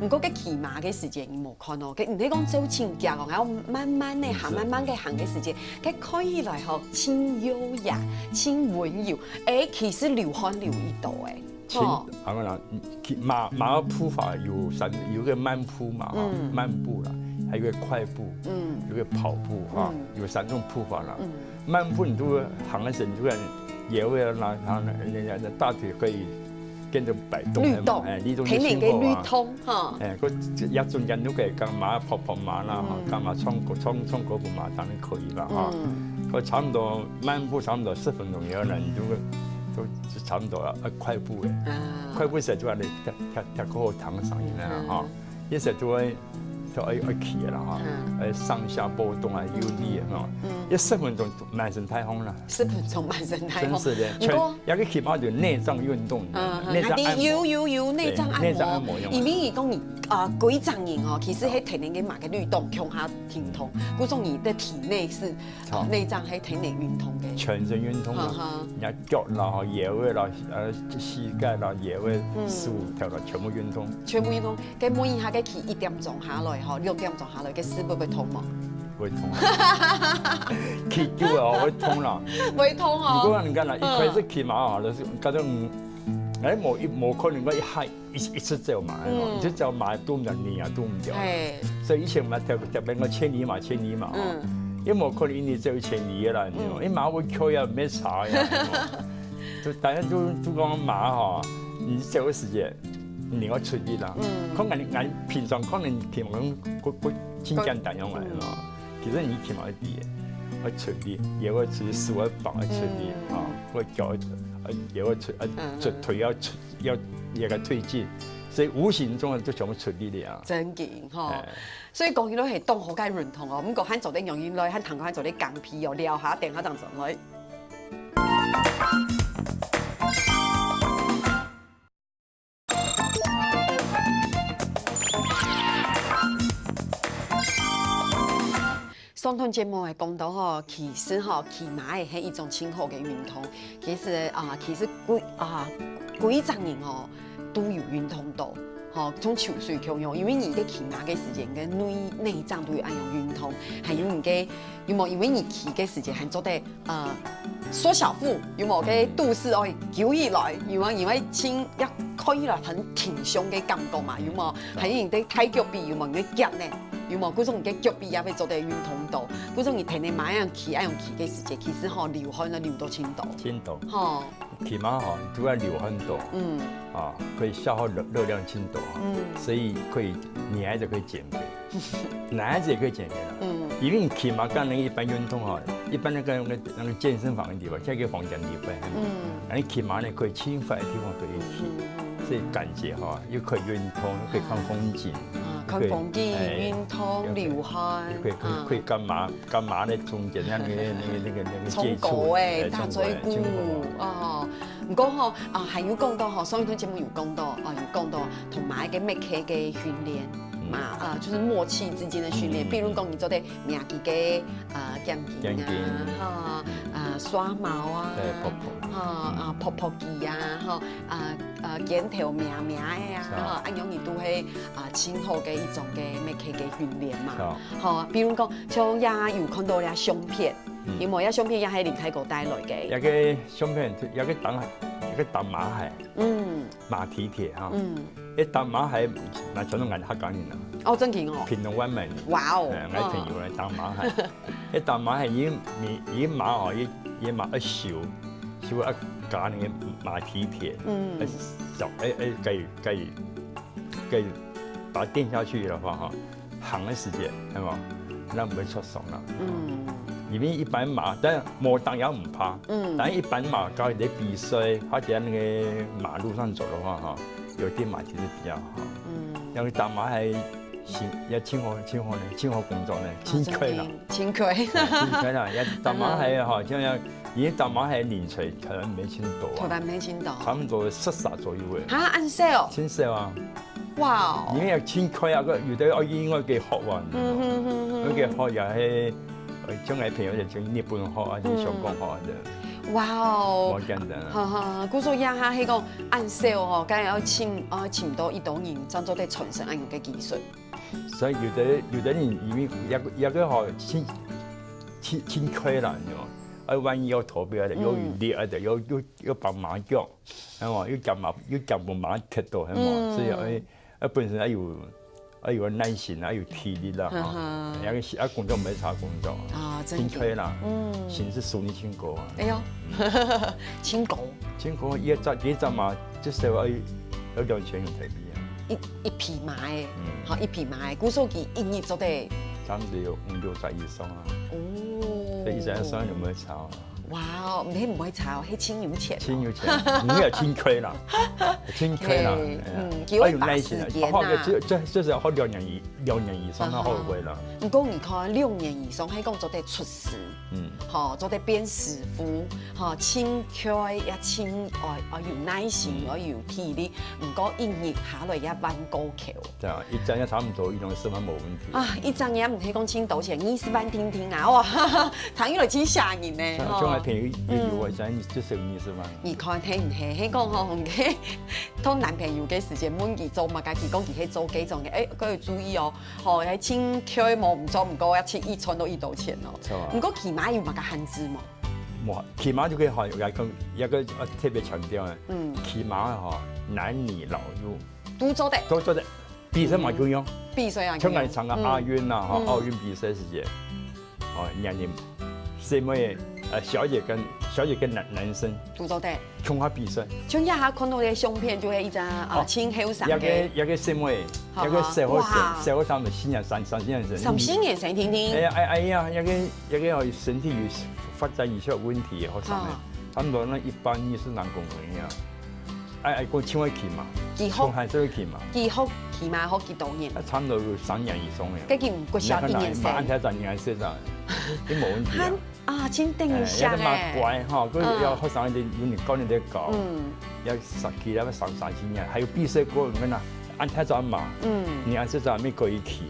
毋過該騎馬个時節，你無 看哦，佢毋係講走盡遽哦，還要慢慢个行，嗯，是。慢慢个行个時間，佢看起來吼，盡優雅，盡溫柔，誒，其實流汗流已多誒，盡，吼。啊，我講，騎馬，馬个步伐有三，有一個慢步嘛，哈，嗯。慢步啦，還有一個快步，嗯。有一個跑步，哈，嗯。有三種步伐啦。嗯。慢步你就行个時候，你就看野味啊，然後，然後那，那，那大腿可以 跟著擺動个嘛，律動，哎，律動就辛苦啊。天然个律動，哈。哎，佢也中間都可以跟馬跑跑馬啦，哈，嗯。跟馬唱歌，唱，唱歌舞嘛，當然可以吧，哈。嗯。佢差不多慢步差不多十分鐘以後呢，你就會，就，就差不多要，要快步了。啊。快步時就恁樣，跳，跳，跳過後躺上去了，哈。嗯。 也是都愛，都愛，愛騎个啦，哈。嗯。愛上下波動啊，有力个，哈。嗯。一十分鐘滿身大汗啦。十分鐘滿身大汗。真是的，全，毋過，也去騎馬就內臟運動，嗯，內臟按摩。啊，對，有，有，有，內臟按摩。對，內臟按摩用的。因為佢講你，啊，歸隻人哦，其實係天然个馬个律動，共下停動，故所你的體內是，好。內臟係天然運動个。全身運動啊，嗯哼。你看腳啦，腰仔啦，呃，膝蓋啦，腰仔，嗯。手頭啦，全部運動。全部運動。 該問一下，該騎一點鐘下來吼，兩點鐘下來，該屎朏會痛無？會痛啊。騎久了哦，會痛啦。會痛哦。毋過你看啦，一開始騎馬哦，嗯。就是感覺，嗯，哎，無一，無可能講一下一，一直走嘛，嗯。你就走馬堵毋著，你也堵毋著。嘿。所以以前嘛，特，特別講千里馬，千里馬哦，嗯。也無可能一日走一千里个啦，你知道嗎？嗯。因為馬會翹呀，沒差呀，你知道嗎？就大家就，就講馬吼，你走个時間， 你要出力啦。嗯。可能你，你平常可能平常會，會真簡單樣來嘛。嗯。其實你起碼一點，要出力，也會出力，手要放要出力，嗯。啊，會腳要，也會出，啊，嗯。這腿要出，要，也該推進，所以無形中就全部出力了啊。真緊吼。哎。所以講起來係當好个運動哦，毋過還做得用起來，還通過還做得減肥哦，聊下，等下正轉來。 上段節目係講到吼，其實吼，騎馬仔係一種盡好个運動。其實啊，其實歸，啊，歸隻人吼，都有運動到，吼，像泅水共樣，因為你在騎馬个時間，你个內，內臟都有恁樣運動，還有你个，有無？因為你騎个時間還做得 呃，縮小腹，有無？該肚屎愛勼起來，有無？因為盡，也看起來很挺胸个感覺嘛，有無？還有你个大腳髀，有無？你个腳呢？有無？故所你个腳髀也會做得運動到。故所你天天嘛恁樣騎，恁樣騎个時節，其實吼，流汗啊，流到盡多。盡多。吼。騎馬吼，你都要流汗多。嗯。啊，可以消耗熱，熱量盡多啊。嗯。所以可以，女孩子可以減肥。 男孩子也可以減肥啦。嗯。因為你騎馬跟那個一般運動哈，一般那個，那個，那個健身房的地方，像一個房間地方，嗯。然後騎馬呢，可以輕快的地方可以騎，嗯，嗯，嗯。所以感覺哈，又可以運動，又可以看風景，啊，又可以，看風景，哎，運動，又可以，流汗，又可以，可以，啊。可以跟馬，跟馬在中間，那個，那個，那個，那個接觸，衝狗欸，哎，打嘴鼓，衝狗欸，衝狗欸。哦。毋過吼，啊，還有講到吼，上一段節目有講到，啊，有講到同馬个默契个訓練。嗯。嘛，呃，就是默契之間的訓練。嗯。比如講，你做得摸佢个，呃，肩頸啊，肩頸。哈，呃，刷毛啊，對，噗噗。哈，啊，噗噗佢啊，哈，啊，呃，肩頭摸摸个啊，是啊。哈，恁樣你都會，啊，盡好个一種个默契个訓練嘛。是啊。吼，比如講，像這下有看到這相片，嗯。因為這相片也係林大哥帶來个。這个相片，這个打，這个打馬鞋。嗯。 馬蹄鐵哈。嗯。一打馬鞋，那全部人客家人啊。哦，正經哦。屏東縣个。哇哦。哎，𠊎朋友來打馬鞋。一打馬鞋，佢，佢，佢馬哦，佢，佢馬一修，修啊，加那个馬蹄鐵，嗯。哎，小，哎，哎，可以，可以，可以把它垫下去的話哈，行个時節，係無？那毋會出爽啦。嗯。因為一般馬，但無打也毋怕。嗯。但一般馬，搞一些比賽，或者那个馬路上走的話，哈，有墊馬其實比較好。嗯。因為打馬鞋辛，也辛苦，辛苦呢，辛苦工作呢，哦，辛苦啦。真的，辛苦。對，辛苦啦，也打馬鞋哈，嗯。像要，因為打馬鞋人才可能無盡多啊。台灣無盡多。差不多十儕左右个。哈，恁少哦？真少啊。 哇哦。因為要盡快啊，个有的哦，因為佢學完，嗯哼哼哼。那个學也係，呃，將來朋友就從日本學啊，從香港學啊的。哇哦。無簡單啊。哈哈，故所這下係講恁少哦，該要請，啊，請到一多人，正做得傳承恁樣个技術。所以有的，有的人因為也，也个吼，盡，盡，盡快啦，你知道嗎？啊，萬一要投標的，要有力的，要，要，要幫忙叫。 係無？又驚嘛，又驚無馬踢到，係無？嗯。所以，哎，啊，本身愛有，愛有耐心，愛有體力啦，哈。哈哈。那个是，啊，工作無差工作，啊，真的。辛苦啦，嗯。薪水收入盡高啊。哎喲，嗯。盡高。盡高，一隻，一隻馬，至少愛，愛兩千元台幣啊。一，一匹馬欸，嗯。好，一匹馬欸，故所佢一日做得差不多有五六十以上啊。哦。所以一隻算有無差啊？ 哇哦，毋係毋會差哦，係盡有錢哦。盡有錢，你也盡虧啦，盡虧啦，嘿，哎呀，嗯，佢會花時間啊。要有耐心啊，好，這，這，這是要花兩年以，兩年以上，哈哈。才好回啦。毋過你看，六年以上，還講做得出師，嗯。吼，做得變師傅，吼，盡虧也盡，哦，哦，有耐心，嗯。哦，有體力，毋過一日下來也萬過扣。 對啊，一隻也差不多，一兩十萬無問題。啊，一隻也毋係講盡多錢，二十萬定定啊，哇，聽起來真嚇人呢，吼。像，像𠊎朋友也有啊，嗯。一隻就收二十萬。你看，係毋係？係講吼，同男朋友个時節問佢做麼个，佢講佢係做這種个，哎，各位注意哦，吼，還盡虧無毋做，毋過要去一賺到一多錢哦。是啊。毋過騎馬有麼个限制無？無，騎馬就可以吼，有一個，有一個，呃，特別強調的，嗯。騎馬吼，男女老幼都做得。都做得。 比賽嘛共樣。比賽啊，像𠊎參加亞運啊，吼，嗯。奧運比賽時節，哦，年齡細妹，呃，小姐跟，小姐跟男，男生都做得。共下比賽。像這下看到个相片，就係一隻，啊，哦，盡後生个。那個，那個細妹，好，那個小學生，好，哇。小學生的四年生，三四年生。三四年生，聽聽。哎呀，哎，哎呀，那個，那個哦，身體有發展一些問題的學生呢，哦。差不多那一百二十零公分呀。 哎，哎，講像會騎馬，佢學，像還係會騎馬。佢學騎馬學幾多年？啊，差不多有三年以上了。該佢毋國小一年生。你看啊，馬按條長，你還係長，你無問題啊。他，啊，真等一下哎，那個馬欸。乖哈，可是要，嗯。學生一點，有點高，你得高。嗯。要上去，要上三四年，還有比賽過，你看啊，按條長馬，嗯。你還係長，沒可以騎，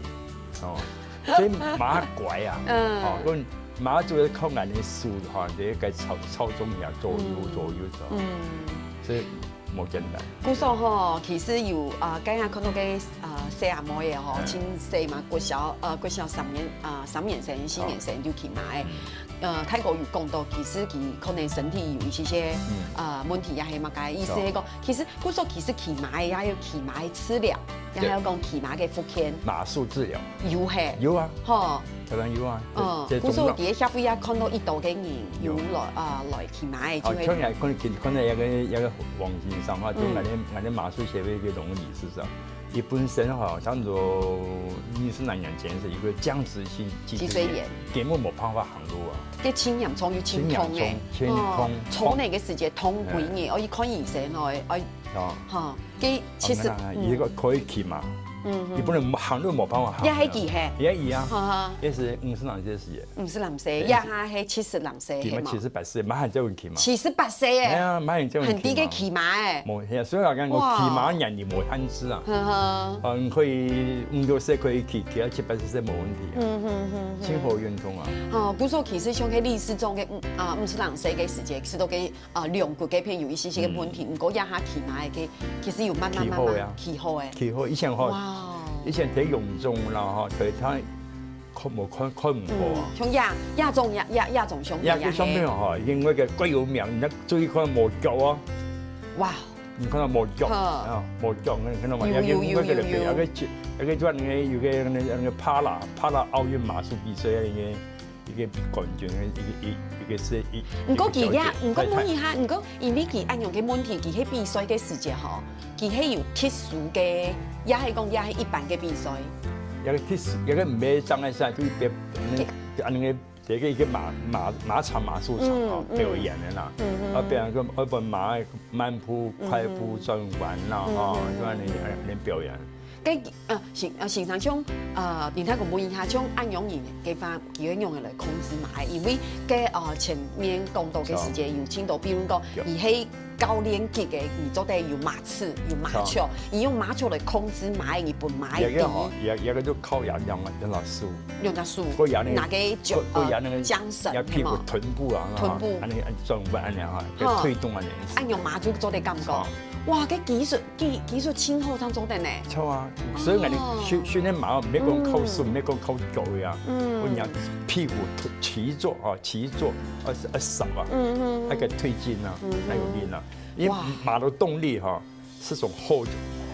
哦。 所以馬乖啊，嗯。哦，講馬主要靠𠊎等手哈，這個操，操縱呀，左右，嗯。左右走。嗯。所以無簡單。故所吼，其實有，啊，剛剛看到个，啊，細阿妹个吼，嗯。真細嘛，國小，呃，國小三年，啊，三年生、四年生就騎馬个。嗯。呃，大哥有講到，其實佢可能身體有一些些，嗯。呃，問題也係麼个意思，是啊。係講，其實 故所其實騎馬个也有騎馬个治療，也還有講騎馬个復健。對。馬術治療。有嘿。有啊。吼。當然有啊。嗯，這，這種，故所在協會也看到一多个人有來，有。啊，來騎馬个，就會，哦，像𠊎看，看到一個，一個網站上啊，就，嗯。𠊎等，𠊎等馬術協會个榮譽理事長，佢本身吼，差不多二十來年前係一個僵直性脊椎炎，脊椎炎。根本無辦法行路啊。該真嚴重又真痛欸。真嚴重，真痛。哦，坐那個時間痛幾日，對。哦，去看醫生哦，哦， 哦。吼，佢其實，啊，無啦，嗯。佢可以騎馬，嗯哼。你不能行路無辦法行。也還記嘿。也一樣。哈哈。也是五十零歲時節。五十零歲，也還係七十零歲，起碼係嘛？七十八歲，嘛還在運起嘛。七十八歲耶。哎呀，嘛還在運起嘛。很低个起碼哎。無，哎呀，所以我講，我哇。起碼年齡無限制啊。呵呵。嗯，可以五六十歲可以起，起到七八十歲無問題啊。嗯哼哼哼。真好運動啊。哦，故所其實像該類似這種个，嗯，啊，五十零歲个時節，其實都可以 啊，兩骨該片有一些些个問題，嗯。毋過這下起碼个，其實有慢慢慢慢起好呀。起好欸。起好，以前吼，哇哦。以前忒臃腫啦吼，忒忒看無看看毋好啊。嗯，像這這種這這這種相片也，也係。這个相片吼，因為个怪有名，人家注意看無腳啊。哇。你看到無腳好。啊，無腳，你看到嗎？有有有有有。那个那个那个轉那个有个那个那个帕拉帕拉奧運馬術比賽那个。 一个冠軍，一个一一个係一。毋過佢也，一个小姐。毋過問一下，毋過因為佢恁樣个問題，佢係比賽个時節吼，佢係有特殊个，也係講也係一般个比賽。一个特殊，一个毋係障礙賽，就特別恁樣个，這个一个馬馬馬場馬術場吼，嗯嗯。表演个啦。嗯嗯。啊，表演个，愛分馬个慢步、快步、嗯嗯。轉彎啦，嗯吼，嗯嗯。就恁樣恁樣表演。 該，呃，先，呃，先生，像，呃，林太公問一下，像恁樣人个話，佢會仰般來控制馬仔？因為該，呃，前面講到个時節有聽到，比如講，有。你係教練級个，你做得有馬刺，有馬球，有。你用馬球來控制馬仔，你分馬仔也个吼，也也个就靠兩兩个兩个手，兩隻手，个也那个，拿个腳，个个也那个，呃，缰繩，也屁股，係嗎？臀部啊，臀部。恁樣恁樣轉彎恁樣哈，哦。推動恁樣。恁樣馬就做得感覺。哦。哇，該技術 技技術真好，正做得呢。著啊，所以𠊎等訓訓練馬，毋係講靠手，嗯。毋係講靠腳个啊。嗯。𠊎等屁股騎坐啊，騎坐，啊啊手啊，嗯嗯。那个推進啊，嗯嗯。那有力啊。因為哇。馬的動力哈，是從後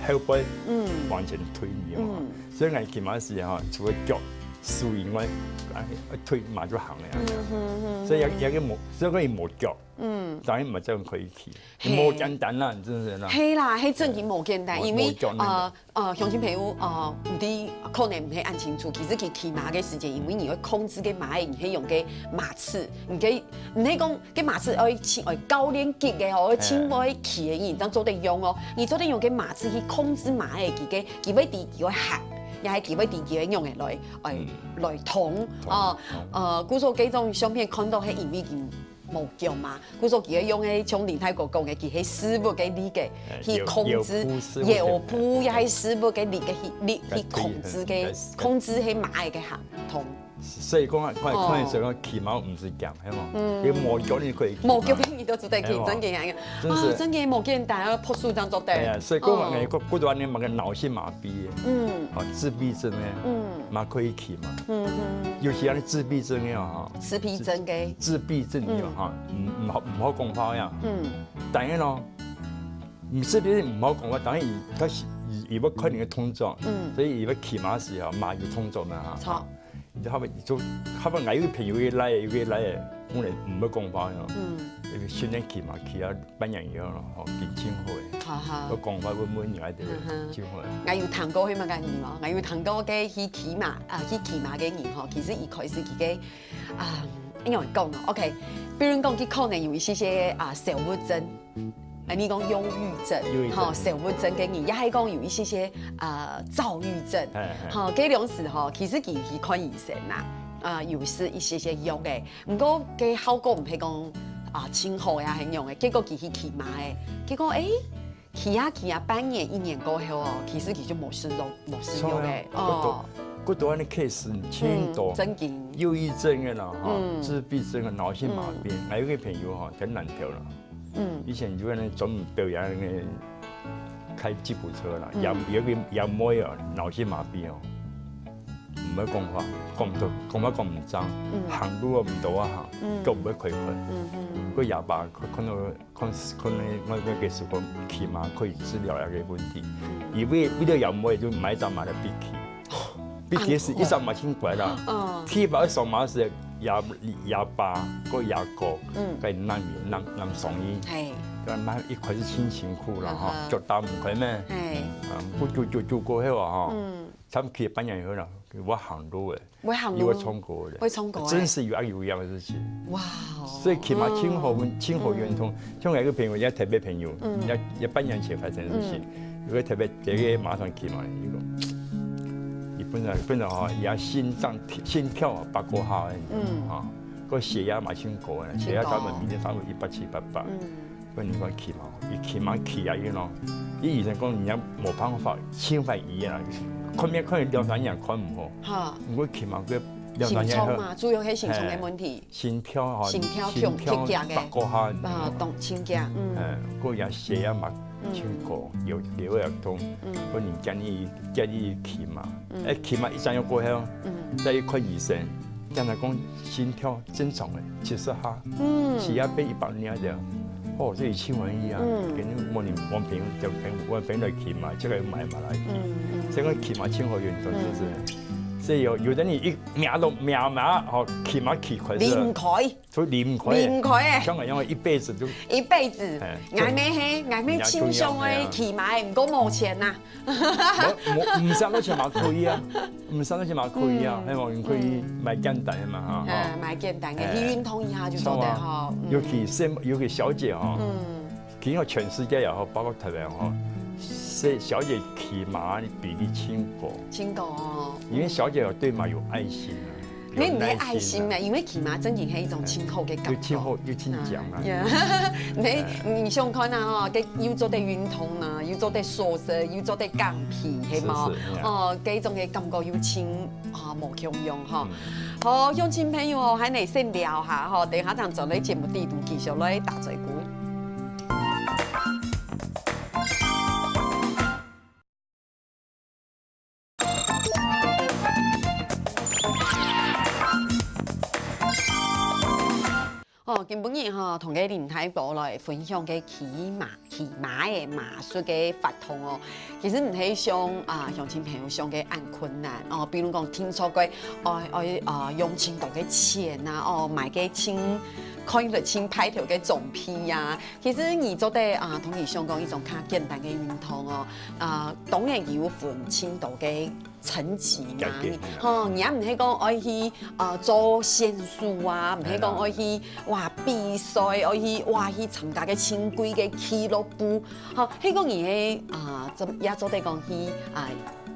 後背嗯。往前推你嘛。嗯。所以𠊎騎馬時哈，除了腳手以外，哎，推馬就行了呀。嗯嗯嗯。所以也也个無，所以可以無腳。 嗯。當然毋係恁樣可以去，嘿。無簡單啦，真係啦。係啦，係真个無簡單，嘿，因為，無簡單。呃，呃，鄉親朋友，呃，毋知可能毋係恁清楚，其實佢騎馬个時節，因為你愛控制个馬，你係用个馬刺，你个，毋係講个馬刺愛請，愛教練級个哦，愛請，嘿。愛騎个人正做得用哦，你做得用个馬刺去控制馬个，佢个，佢會知佢會行，也係佢會知佢會用个來，來，嗯。來動，動，哦，動。呃，故所這種相片看到係因為佢 無腳嘛，故所佢愛用个像林太公講个，佢係屎朏个力个，哎，去控制，腰，腰部屎朏个，腰部也係屎朏个力个去，力去控制个，哎，對，控制个馬仔个行動。所以講啊，看，哦。看个時候，騎馬毋使驚，係無？嗯。你無腳你可以騎馬。無腳你都做得騎，係無？真个呀。真是。啊，真个無簡單啊，拍手正做得。哎呀，所以講嘛，哦。哎，骨，骨頭恁樣嘛，个腦性麻痺。嗯。哦，自閉症呢，嗯。嘛可以騎嘛。嗯哼。尤其恁樣自閉症个哈，自閉症个。自，自閉症个哈，嗯。毋，毋好，毋好講話呀。嗯。當然咯，毋，自閉症毋好講話，當然佢，佢係，佢，佢會看你个動作，嗯。所以佢會騎馬時候，馬有動作嘛哈。著。 你知道後尾就，後尾𠊎有个朋友，有个倈仔，有个倈仔，本來毋會講話个，嗯。因為訓練騎馬騎到半年以後咯，吼，緊真好个。哈哈。會講話，會問人个，嗯哼。真好个。𠊎有聽過，係麼个人哦？𠊎有聽過个去騎馬，啊，去騎馬个人吼，其實一開始佢个，啊，應該講哦，OK，比如講佢可能有一些些，啊，小物症， 啊，你講憂鬱症，憂鬱症。吼，小物症个人，也係講有一些些，呃，躁鬱症。哎，哎。吼，這兩時吼，其實佢去看醫生啦，啊，有食一些些藥个，毋過該效果毋係講，啊，盡好呀，恁樣个，結果佢去騎馬个，結果，誒，騎啊騎啊，半年、一年過後哦，其實佢就無食藥，無食藥个，著啊，哦。骨頭，骨頭恁樣case真多。嗯，真經。憂鬱症个啦，吼，嗯。自閉症个、腦性麻痺，嗯。𠊎有个朋友吼，在南投啦， 嗯。以前就恁樣專門表演該个開吉普車啦，嗯。也，有个也妹哦，腦性麻痺哦，毋會講話，講毋著，講話講毋正，嗯。行路哦毋著啊行，嗯。腳毋會開開。嗯，嗯。个啞巴，看，看到，看，看到𠊎个時候，起碼可以治療那个問題。嗯。佢為，為了也妹就買隻馬來逼佢。 畢竟係一隻馬真乖啦。嗯。第一擺上馬時，啞，啞巴，个啞哥，嗯。該男人，男，男雙人，嘿。該馬一開始真辛苦啦，吼，嗯哼。腳打毋開咩？嘿。嗯，不久久久過後啊，吼，嗯。差不多半年以後啦，會行路誒，會行路。又會唱歌誒，會唱歌誒。真是有樣有樣个事情。哇哦。所以起碼真好運，嗯。真好運動。嗯。像𠊎一个朋友，人家台北朋友，嗯。人家，人家半年前發生的事情，嗯。有个台北，這个馬上騎馬，一个本來本來吼，也心臟心跳啊，八个下个，嗯，啊，个血壓嘛真高个，血压差不多每天差不多一百七、一百八。嗯，个人講騎马，一騎马騎啊，you know，佢醫生講你也无办法，千万医啊，看病看两三年看毋好。哈，毋过骑马个两三年后，心脏嘛，主要係心脏个问题。心跳吼，心跳跳，心跳跳起来个，八个下，啊，动，真惊，嗯。嗯，个人血压嘛，嗯，真高，有流也痛，嗯，个人建议建议骑马。嗯，哎，骑马一站要过后，嗯，再去看医生，跟他讲心跳正常个，七十下，嗯，血压变一百二了，哦，这已经很厉害，嗯，跟你我你我朋友叫朋友我朋友来骑马，这个买马来骑，嗯嗯，这个骑马真好运动，就是，嗯，所以有有的人一秒都秒秒吼，骑马骑快是，离唔开。 就离唔开，离唔开欸，像个样一辈子就，一辈子，哎，，𠊎乜係，𠊎乜盡想个騎马，毋过無錢啊。無無毋使拿錢嘛可以啊，毋使拿錢嘛可以啊，嗯，係無？你可以买简单个嘛哈，哎，哈，买简单个，哎，去运动一下就做得哈，嗯。尤其是尤其小姐哈，嗯，其实全世界也好，包括台湾哈，小小姐骑马的比例真高，真高哦，因为小姐有对马有爱心啊。 你毋係愛心啊，因为騎马真正係一种真好个感觉。又真好又真强啊。嗯，你你想看啊吼，个又做得运动啊，又做得瘦身，又做得减肥，系无？是是，嗯。哦，这种个感觉又真啊无共样吼。嗯。好，乡亲朋友吼，还能先聊下吼，等下咱转来节目底肚继续来打嘴鼓。 哦，今晡日吼，同个林大哥來分享个騎马，騎马个马術个活動哦。其實毋係像啊鄉親朋友想个恁困難哦，比如講聽說過，愛愛啊用盡多个錢啊，哦買个盡看起來盡派頭个裝備啊。其實你做得啊，同佢想講一種較簡單个運動哦，啊當然佢有分盡多个 層級嘛，階級，你，吼，你也毋係講愛去，呃，做選手啊，毋係講愛去，哇，比賽，愛去，哇，去參加个正規个俱樂部，吼，係講你个，啊，做，也做得講去，啊，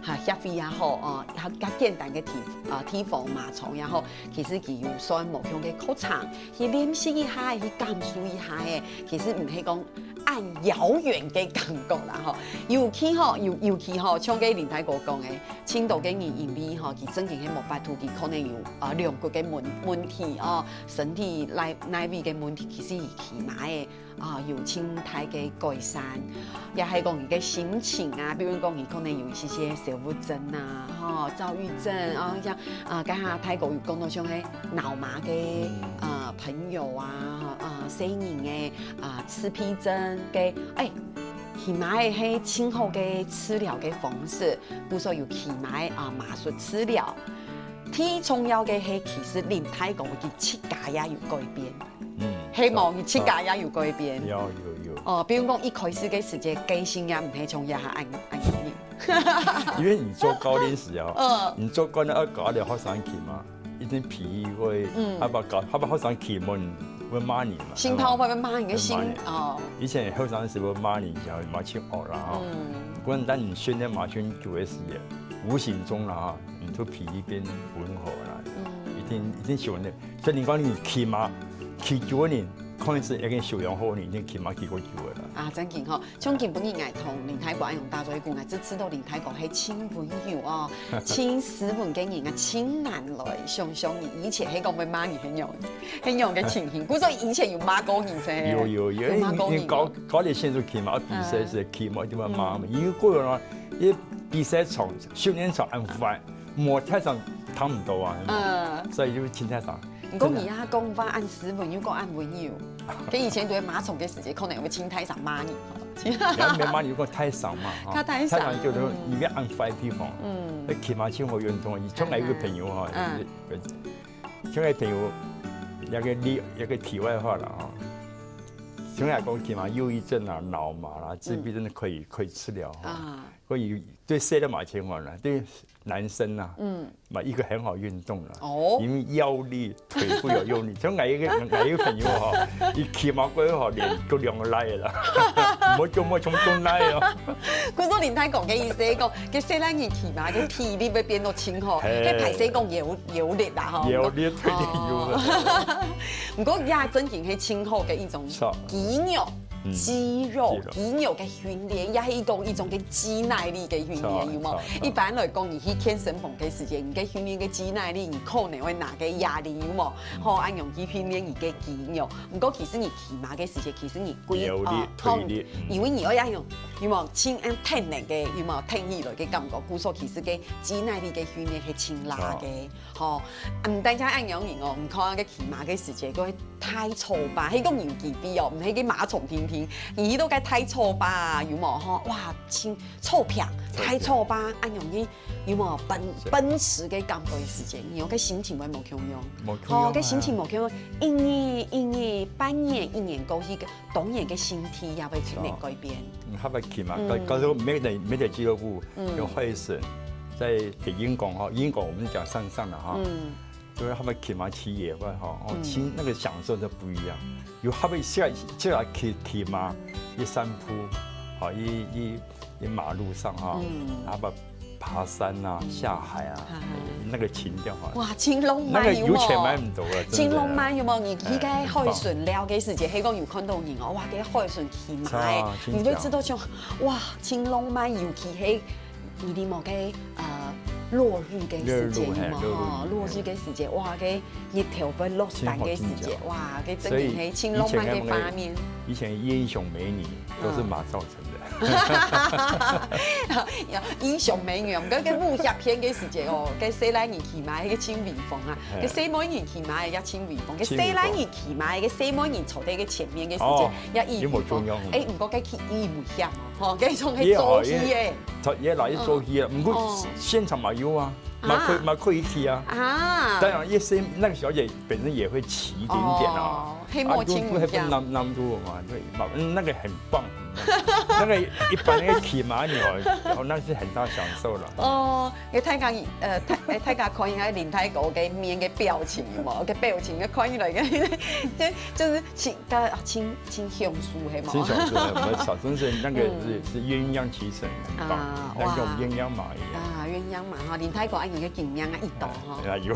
哈，協會也好，哦，較，較簡單个地，啊，地方馬場也好，其實佢有算無共个課程，去練習一下，去感受一下个，其實毋係講恁遙遠个感覺啦，吼。尤其吼，尤，尤其吼，像个林大哥講个， 盡多个人因為吼，佢正經係無法度，佢可能有，啊，龍骨个問，問題哦，身體哪，哪位个問題，其實佢騎馬个，啊，有盡大个改善。也係講佢个心情啊，比如講佢可能有一些些憂鬱症啊，吼，躁鬱症啊，像，啊，剛才大哥有講到像係腦麻个，啊，朋友啊，啊，細人个，啊，自閉症个，哎，騎馬个係盡好个治療个方式。 故所有騎馬个啊馬術治療。最重要个係，其實林大哥佢自家也有改變，嗯，係無？佢自家也有改變。有有有。哦，比如講一開始个時節，個性也毋係像這下恁恁樣。因為你做教練時啊，嗯，你做教練要教你學生騎嘛，一定脾氣會，嗯，害怕教，害怕學生騎嘛，會罵你嘛，心頭會罵你个心，會罵你。哦。以前學生時會罵你，然後罵盡惡啦哈。嗯。不過當你訓練馬訓久个時節， 無形中啦哈，你就脾氣變溫和啦，嗯，一定一定喜歡的。所以你講你騎馬，騎久个人，可能係一個修養好个人，一定騎馬騎過久个啦。啊，正經吼，像今晡日𠊎同林大哥恁樣打嘴鼓，𠊎就知道林大哥係盡溫柔哦，盡斯文个人啊，盡難來想像你以前係講會罵你恁樣，恁樣个情形。故所以前有罵過你噻？有有有，有罵過你嗎？因為搞搞點選手騎馬比賽時，騎馬一定會罵嘛，因為過了 因為比賽場、訓練場恁闊，無大聲聽毋到啊，嗯，所以就盡大聲。毋過你啊，講話恁斯文又講恁溫柔，跟以前在馬場个時節，可能會盡大聲罵你。也毋係罵你，講大聲嘛，哈，較大聲，大聲就係你愛恁闊个地方，嗯，該騎馬盡好運動。像𠊎有個朋友哈，嗯，像𠊎朋友，有個例，有個題外話啦哈。像𠊎講騎馬憂鬱症啊、腦麻啦、自閉症可以可以治療哈。啊。 所以對細个馬來講啦，對男生啊，嗯，嘛一個很好運動啦，哦，因為腰力、腿部有用力。像𠊎一個𠊎一個朋友哈，佢騎馬過後哈，臉都腫起來啦。無叫無從中來哦。故所林太講个意思係講，該細倈人騎馬个體力會變到真好，嘿。該歹勢講腰，腰力啦吼。腰力，對，對，有啊。毋過也真經係真好个一種著。肌肉。嗯。肌肉，肌肉。肌肉个訓練，也係一種，一種个肌耐力个訓練，著，有無？著，著。一般來講，你去健身房个時節，你个訓練个肌耐力，你可能會拿个啞鈴，有無？吼，恁樣去訓練你个肌肉。毋過其實你騎馬个時節，其實你規，腰力，哦，腿力，嗯。因為你愛用，有無？真恁挺能个，有無？挺起來个感覺，故所其實个肌耐力个訓練係真辣个。 吼，毋單淨恁樣人哦，毋看該騎馬个時節，該大草埔，係講有幾比哦，毋係个馬場定定，你去到該大草埔啊，有無吼？哇，真草坪，大草埔，恁樣个有無奔奔馳个感覺个時節，你个心情會無共樣。無共樣啊。吼，該心情無共樣，一年一年，半年一年過去，當然个身體也會出現改變。嗯，還會騎馬，嗯。告告訴每个每个俱樂部嗯。有會選，在北英國哈，英國我們講上上了哈，嗯。就是他們騎馬騎野外哈，哦，嗯。骑那個享受是不一樣。有他們下下來騎騎馬，一山坡，好一一一馬路上哈，嗯。然後爬山啊，嗯。下海啊，啊。那個情調哈，哇，真浪那個漫有無？有錢買不到了，真的。真浪漫有無？你去該哎，海巡尞个時節，係講有看到人哦，哇，該海巡騎馬个，啊，真你就知道像，哇，真浪漫，尤其係你知無該呃落日个時節有無？落日，嘿，落日。吼，落日个時節，哇，該日頭會落山个時節，真好，真好。哇，該真經係真浪漫个畫面。以前英雄美女都是馬造成的。英雄美女，毋過該武俠片个時節哦，該細倈人騎馬，該真威風啊！嘿。該細妹人騎馬，也真威風。該真威風。細倈人騎馬，該細妹人坐在該前面个時節哦，也異威風。有無重要？哎，毋過該騎異危險哦，吼，該種係做戲个。他也來做戲啊，不過現場嘛有啊，啊。嘛可以嘛可以騎啊。啊。當然，也是那個小姐本身也會騎一點點啊。哦，黑墨青啊，就不會分難難度嘛，對嘛，嗯，那個很棒，那個一般那個騎馬女哦，哦，那是很大享受了。哦，該大家，呃，大，哎，大家看一下林大哥个面个表情有無？个表情个看起來个，這就是親，个親親享受係無？親享受，我們小時候那個是是鴛鴦騎乘，很棒，啊，像這種哇。鴛鴦馬一樣。啊，鴛鴦馬哈，林大哥恁樣个經驗啊，一道哈。哎呀，有。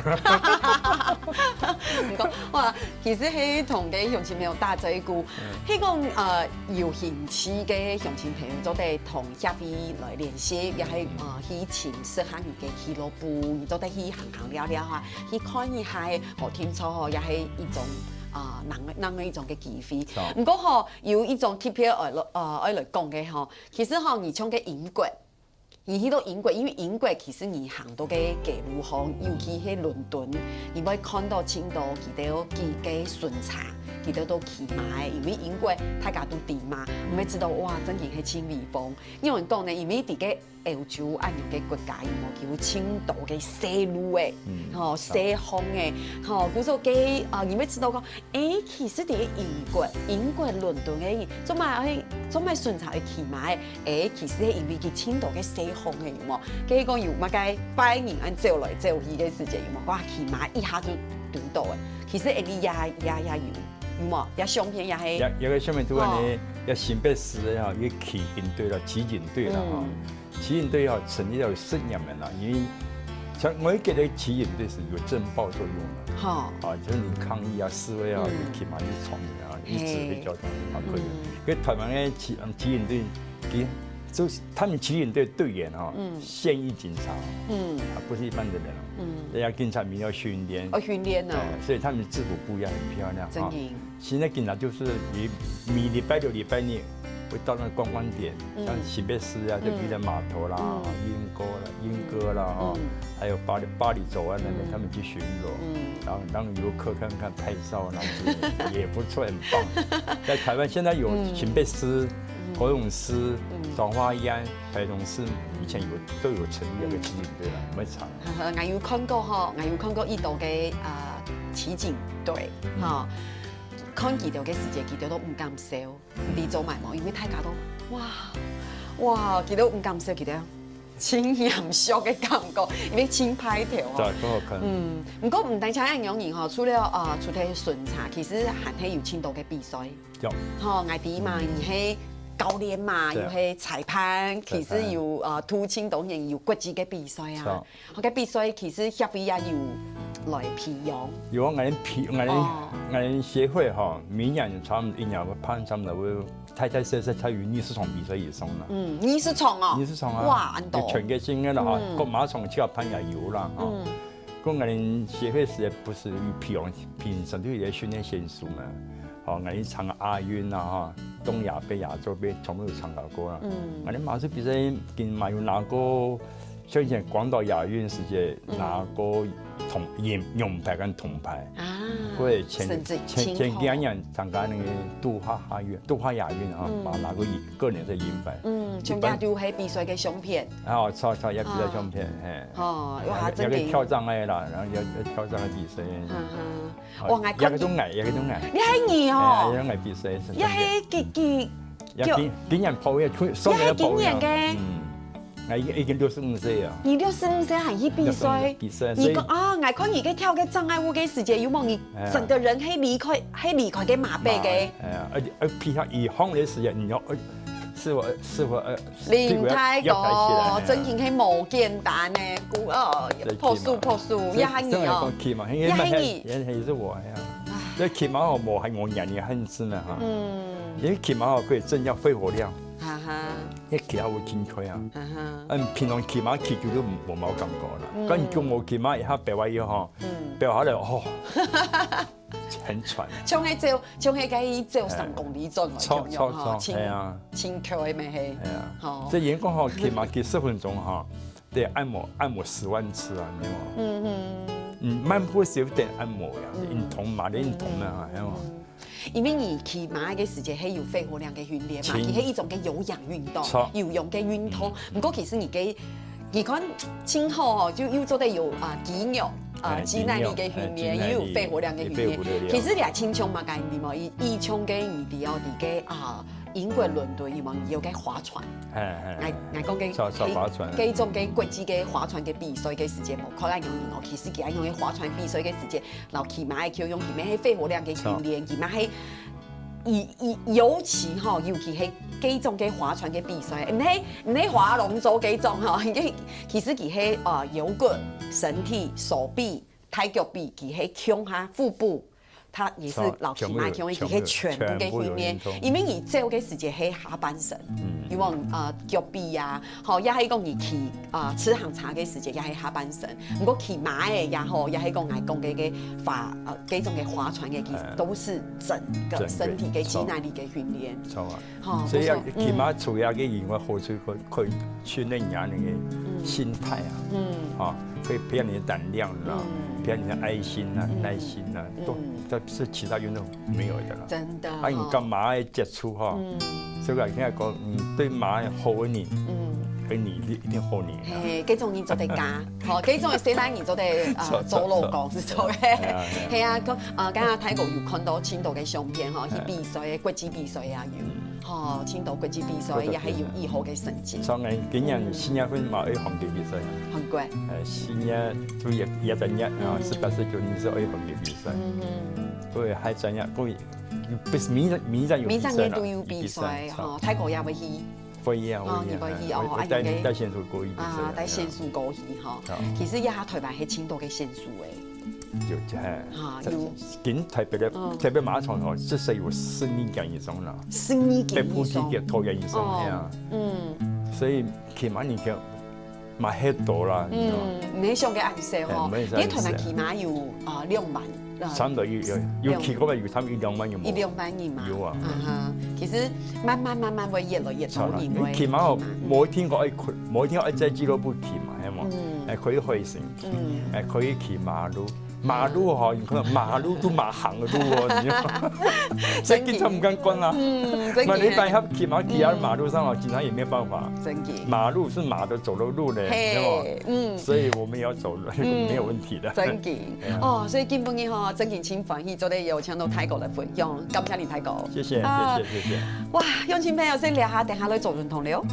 毋過，哇，其實係同个鄉親朋友打嘴鼓，係講呃有興趣个鄉親朋友做得同協會來聯繫，也係呃去尋適合你个俱樂部，你做得去行行尞尞哈，去看一下，好定著吼，也係一種啊另另外一種个機會。毋過吼，有一種特別愛來呃愛來講个吼，其實吼，你像个英國。 你去到英國，因為英國其實你行到个街路項，尤其係倫敦，你會看到盡多佢兜幾个巡查，佢兜都騎馬个，因為英國大家都知嘛，毋會知道哇，真經係盡威風。因為講呢，因為在个歐洲恁樣个國家，有無有盡多个細路仔，吼，細項仔，吼，故所个啊，你會知道講， 誒，其實在英國，英國倫敦个，做麼个，做麼个巡查會騎馬个？誒，其實係因為佢盡多个細項仔，有無？該講有麼个壞人恁走來走去个時節，有無？哇，騎馬一下就堵到誒。其實誒，你也也也有，有無？也相片也係。有有个相片圖案呢，也新北市个哈，一个騎行隊了，騎警队了哈。騎行队哈，成立了有十年了，因为像每一个的骑警队是有震爆作用的。好。啊，就是你抗议啊、示威啊，嗯。你骑马去闯人啊，你指挥交通啊，可以。嗯。因为台湾的骑嗯骑警队，其实就是他们骑警队队员哈，嗯。现役警察哦，嗯。啊，不是一般的人哦。嗯。人家警察民要训练，哦，训练哦。哎，所以他们制服不一样，很漂亮啊。真的。现在警察就是每每礼拜六、礼拜日会到那个观光点，嗯。像新北市啊，就嗯。渔人码头啦、嗯。莺歌啦、莺歌啦，哦，嗯。还有八里八里洲啊那边，嗯。他们去巡逻，嗯。然后让游客看看拍照那些也不错，很棒。在台湾现在有嗯。新北市、嗯。高雄市、嗯。彰化县、台中市，以前有都有成立那个骑警队了，我们常呵呵，我有看过吼，我有看过一道个啊骑警队，嗯。吼，看佢兜个时节，佢兜都毋敢笑，你知做么个无？因为大家都哇哇，佢兜毋敢笑，佢兜真严肃个感觉，因为真派头吼。对，不好看。嗯，毋过毋单单恁样人吼，除了呃，除了巡查，其实还係有真多个比赛。有。吼，我知嘛，你係教練嘛，對。又係裁判，對，其實有，呃，都盡多人有國際个比賽啊。著。該比賽其實協會也有來培養。有啊，𠊎等培，𠊎等，哦。𠊎等協會吼，每年差毋多一年會辦差毋多會大大小小差不多二十場比賽以上啦。嗯，二十場哦。二十場啊，哇，恁多。有全國性个啦哈，嗯。各馬場去辦也有啦哈。嗯。講𠊎等協會係毋係有培養，平常都有在訓練選手嘛？吼，𠊎等參加亞運啊哈，東亞杯、亞洲杯，全部有參加過啦。嗯。𠊎等馬術比賽，今嘛有拿過 像以前廣島亞運時節拿過銅，銀，銀牌跟銅牌。啊，過前，甚至前，前幾年參加那個杜哈亞運，杜哈亞運啊，嗯。嘛拿過銀，個人个銀牌。嗯，一般，像這就係比賽个相片。啊，著，著，也比賽相片，哦。嘿。哦，哇，也，也个真个。跳障礙啦，然後也，也跳障礙比賽。嗯哼。啊，哇，𠊎看也个中矮，也个中矮。你還矮哦？哎，也中矮比賽，也係幾，幾，也今，今年跑也出，你還今年个？嗯。 𠊎已經，已經六十五歲啊。你六十五歲還去比賽？六十五歲比賽，所以你講啊，𠊎看你个跳个障礙物个時節，有無？你整個人係離開，係離開个馬背个。哎呀，而且，而且以後个時間，你要，呃，是否，是否，呃，屁股要，林大哥，要抬起來，哎呀。真經係無簡單呢，鼓，哦，最起碼。拍手，拍手，所以，也喊你哦。所以講起碼，因為也喊你。也，也是我呀。唉。所以起碼我，我還，我年齡還是呢，哈。嗯。因為起碼我可以增加肺活量。哈哈。 一騎下會緊開啊。啊哈。嗯，平常騎馬騎久都無，無感覺啦。嗯。但你叫我騎馬一下飆下去吼，嗯。飆下來，哦，很喘。像該走，像該該走三公里轉來著，共樣吼，著，著，著，輕，係啊。輕巧个咩係？係啊。吼。所以人講吼，騎馬騎十分鐘吼，對，按摩，按摩十萬次啊，你知道嗎？嗯嗯。嗯，慢步是有點按摩呀，嗯。運動嘛，你運動啊，嗯。係嗎？嗯。 因為你騎馬个時節係有肺活量个訓練嘛，輕。佢係一種个有氧運動，著。有氧个運動。嗯。毋過其實你个，你看，盡好哦，就又做得有，啊，肌肉，啊，哎，肌耐力个訓練，肌肉，哎，肌耐力，又有肺活量个訓練。有肺活量。其實你也輕鬆嘛，該你嘛，以，以前个你知哦，你个，啊，英國倫敦，有無？有个划船。哎，哎，哎。𠊎，𠊎講个，著，著，划船。該種个國際个划船个比賽个時節，無，可能有人哦，其實佢愛用个划船比賽个時節， 然後騎馬个共樣，佢乜係肺活量个訓練，著。佢乜係，尤，尤，尤其吼，尤其係該種个划船个比賽，毋係，毋係划龍舟該種吼，佢，其實佢係，呃，腰骨、身體、手臂、大腳臂，佢係共下腹部，佢也係著，然後騎馬个共樣，全部有，佢係全部个訓練，全部有運動。因為你走个時節係下半身，嗯。有無？呃，腳臂啊，吼，也係講你騎，呃，自行車个時節也係下半身。 毋過騎馬个也好，也係講𠊎講个个划，呃，這種个划船个，其實哎。都是整個身體个肌耐力个訓練。著啊。吼，所以要，不錯。騎馬除了个以外，好處可，可以訓練人的那個心態啊。嗯。啊，可以培養你的膽量啦，嗯。培養你的愛心啊，嗯。耐心啊，都，嗯。這是其他運動沒有的啦。真的啊，你吼。跟馬的接觸哈，嗯。所以我現在講，嗯，對馬好的人，嗯。跟你一定，一定好你啊。嘿，這種人做得加。 吼，這種个細倈人做得，呃，著，著，做老公，著。係做个。係啊，係啊。係啊，講，呃，剛剛大哥有看到盡多个相片吼，去比賽个，哎。國際比賽也有。嗯。吼，盡多國際比賽，著，著，也還有以後个成績。像𠊎今年四月份嘛，愛環國比賽。環國。呃，四月就也，也在年，啊，嗯。十八、十九年係愛環國比賽。嗯哼。所以還在年，所以，不是，明年，明年有比賽啦，明年都有比賽，有比賽，吼，大哥也會去。 會啊，哦，會啊，你會去哦，哎，會，會帶，啊，應該，帶選手過去比賽啊，啊，帶選手過去吼。啊。其實這下臺灣還盡多个選手誒。有，哎，哈，有。今特別个，嗯。特別馬拉松吼，至少有十二屆以上啦。十二屆以上。北部地區、桃園以上，哦，係啊。嗯。所以起碼你看，嘛，還多啦，你知道嗎？嗯，毋係想个恁少吼。哎，毋係想个恁少。你臺灣起碼有，啊，兩萬 啊，差不多有，有，有騎過个，有差不多一兩萬人無？一兩萬人嘛。有啊。啊哈，其實慢慢慢慢會越來越多人會騎馬。你起碼哦，無一定講愛去，無一定愛在俱樂部騎嘛，係無？嗯。哎，可以飛行，嗯。哎，可以騎馬路。馬路吼，你看馬路都馬行个路哦，你知道嗎？所以警察毋敢管啊。嗯，真个。嘛，你一般騎馬騎在馬路上哦，警察也沒有辦法。真个。馬路是馬的走的路呢，嘿，對吧？嗯。所以我們也要走路，嗯，沒有問題的。真个。 哦，所以今晡日吼，真个盡歡喜做得邀請到大哥來分享，感謝你大哥。謝謝，啊，謝謝，謝謝。哇，鄉親朋友，先尞下，等下來做運動了。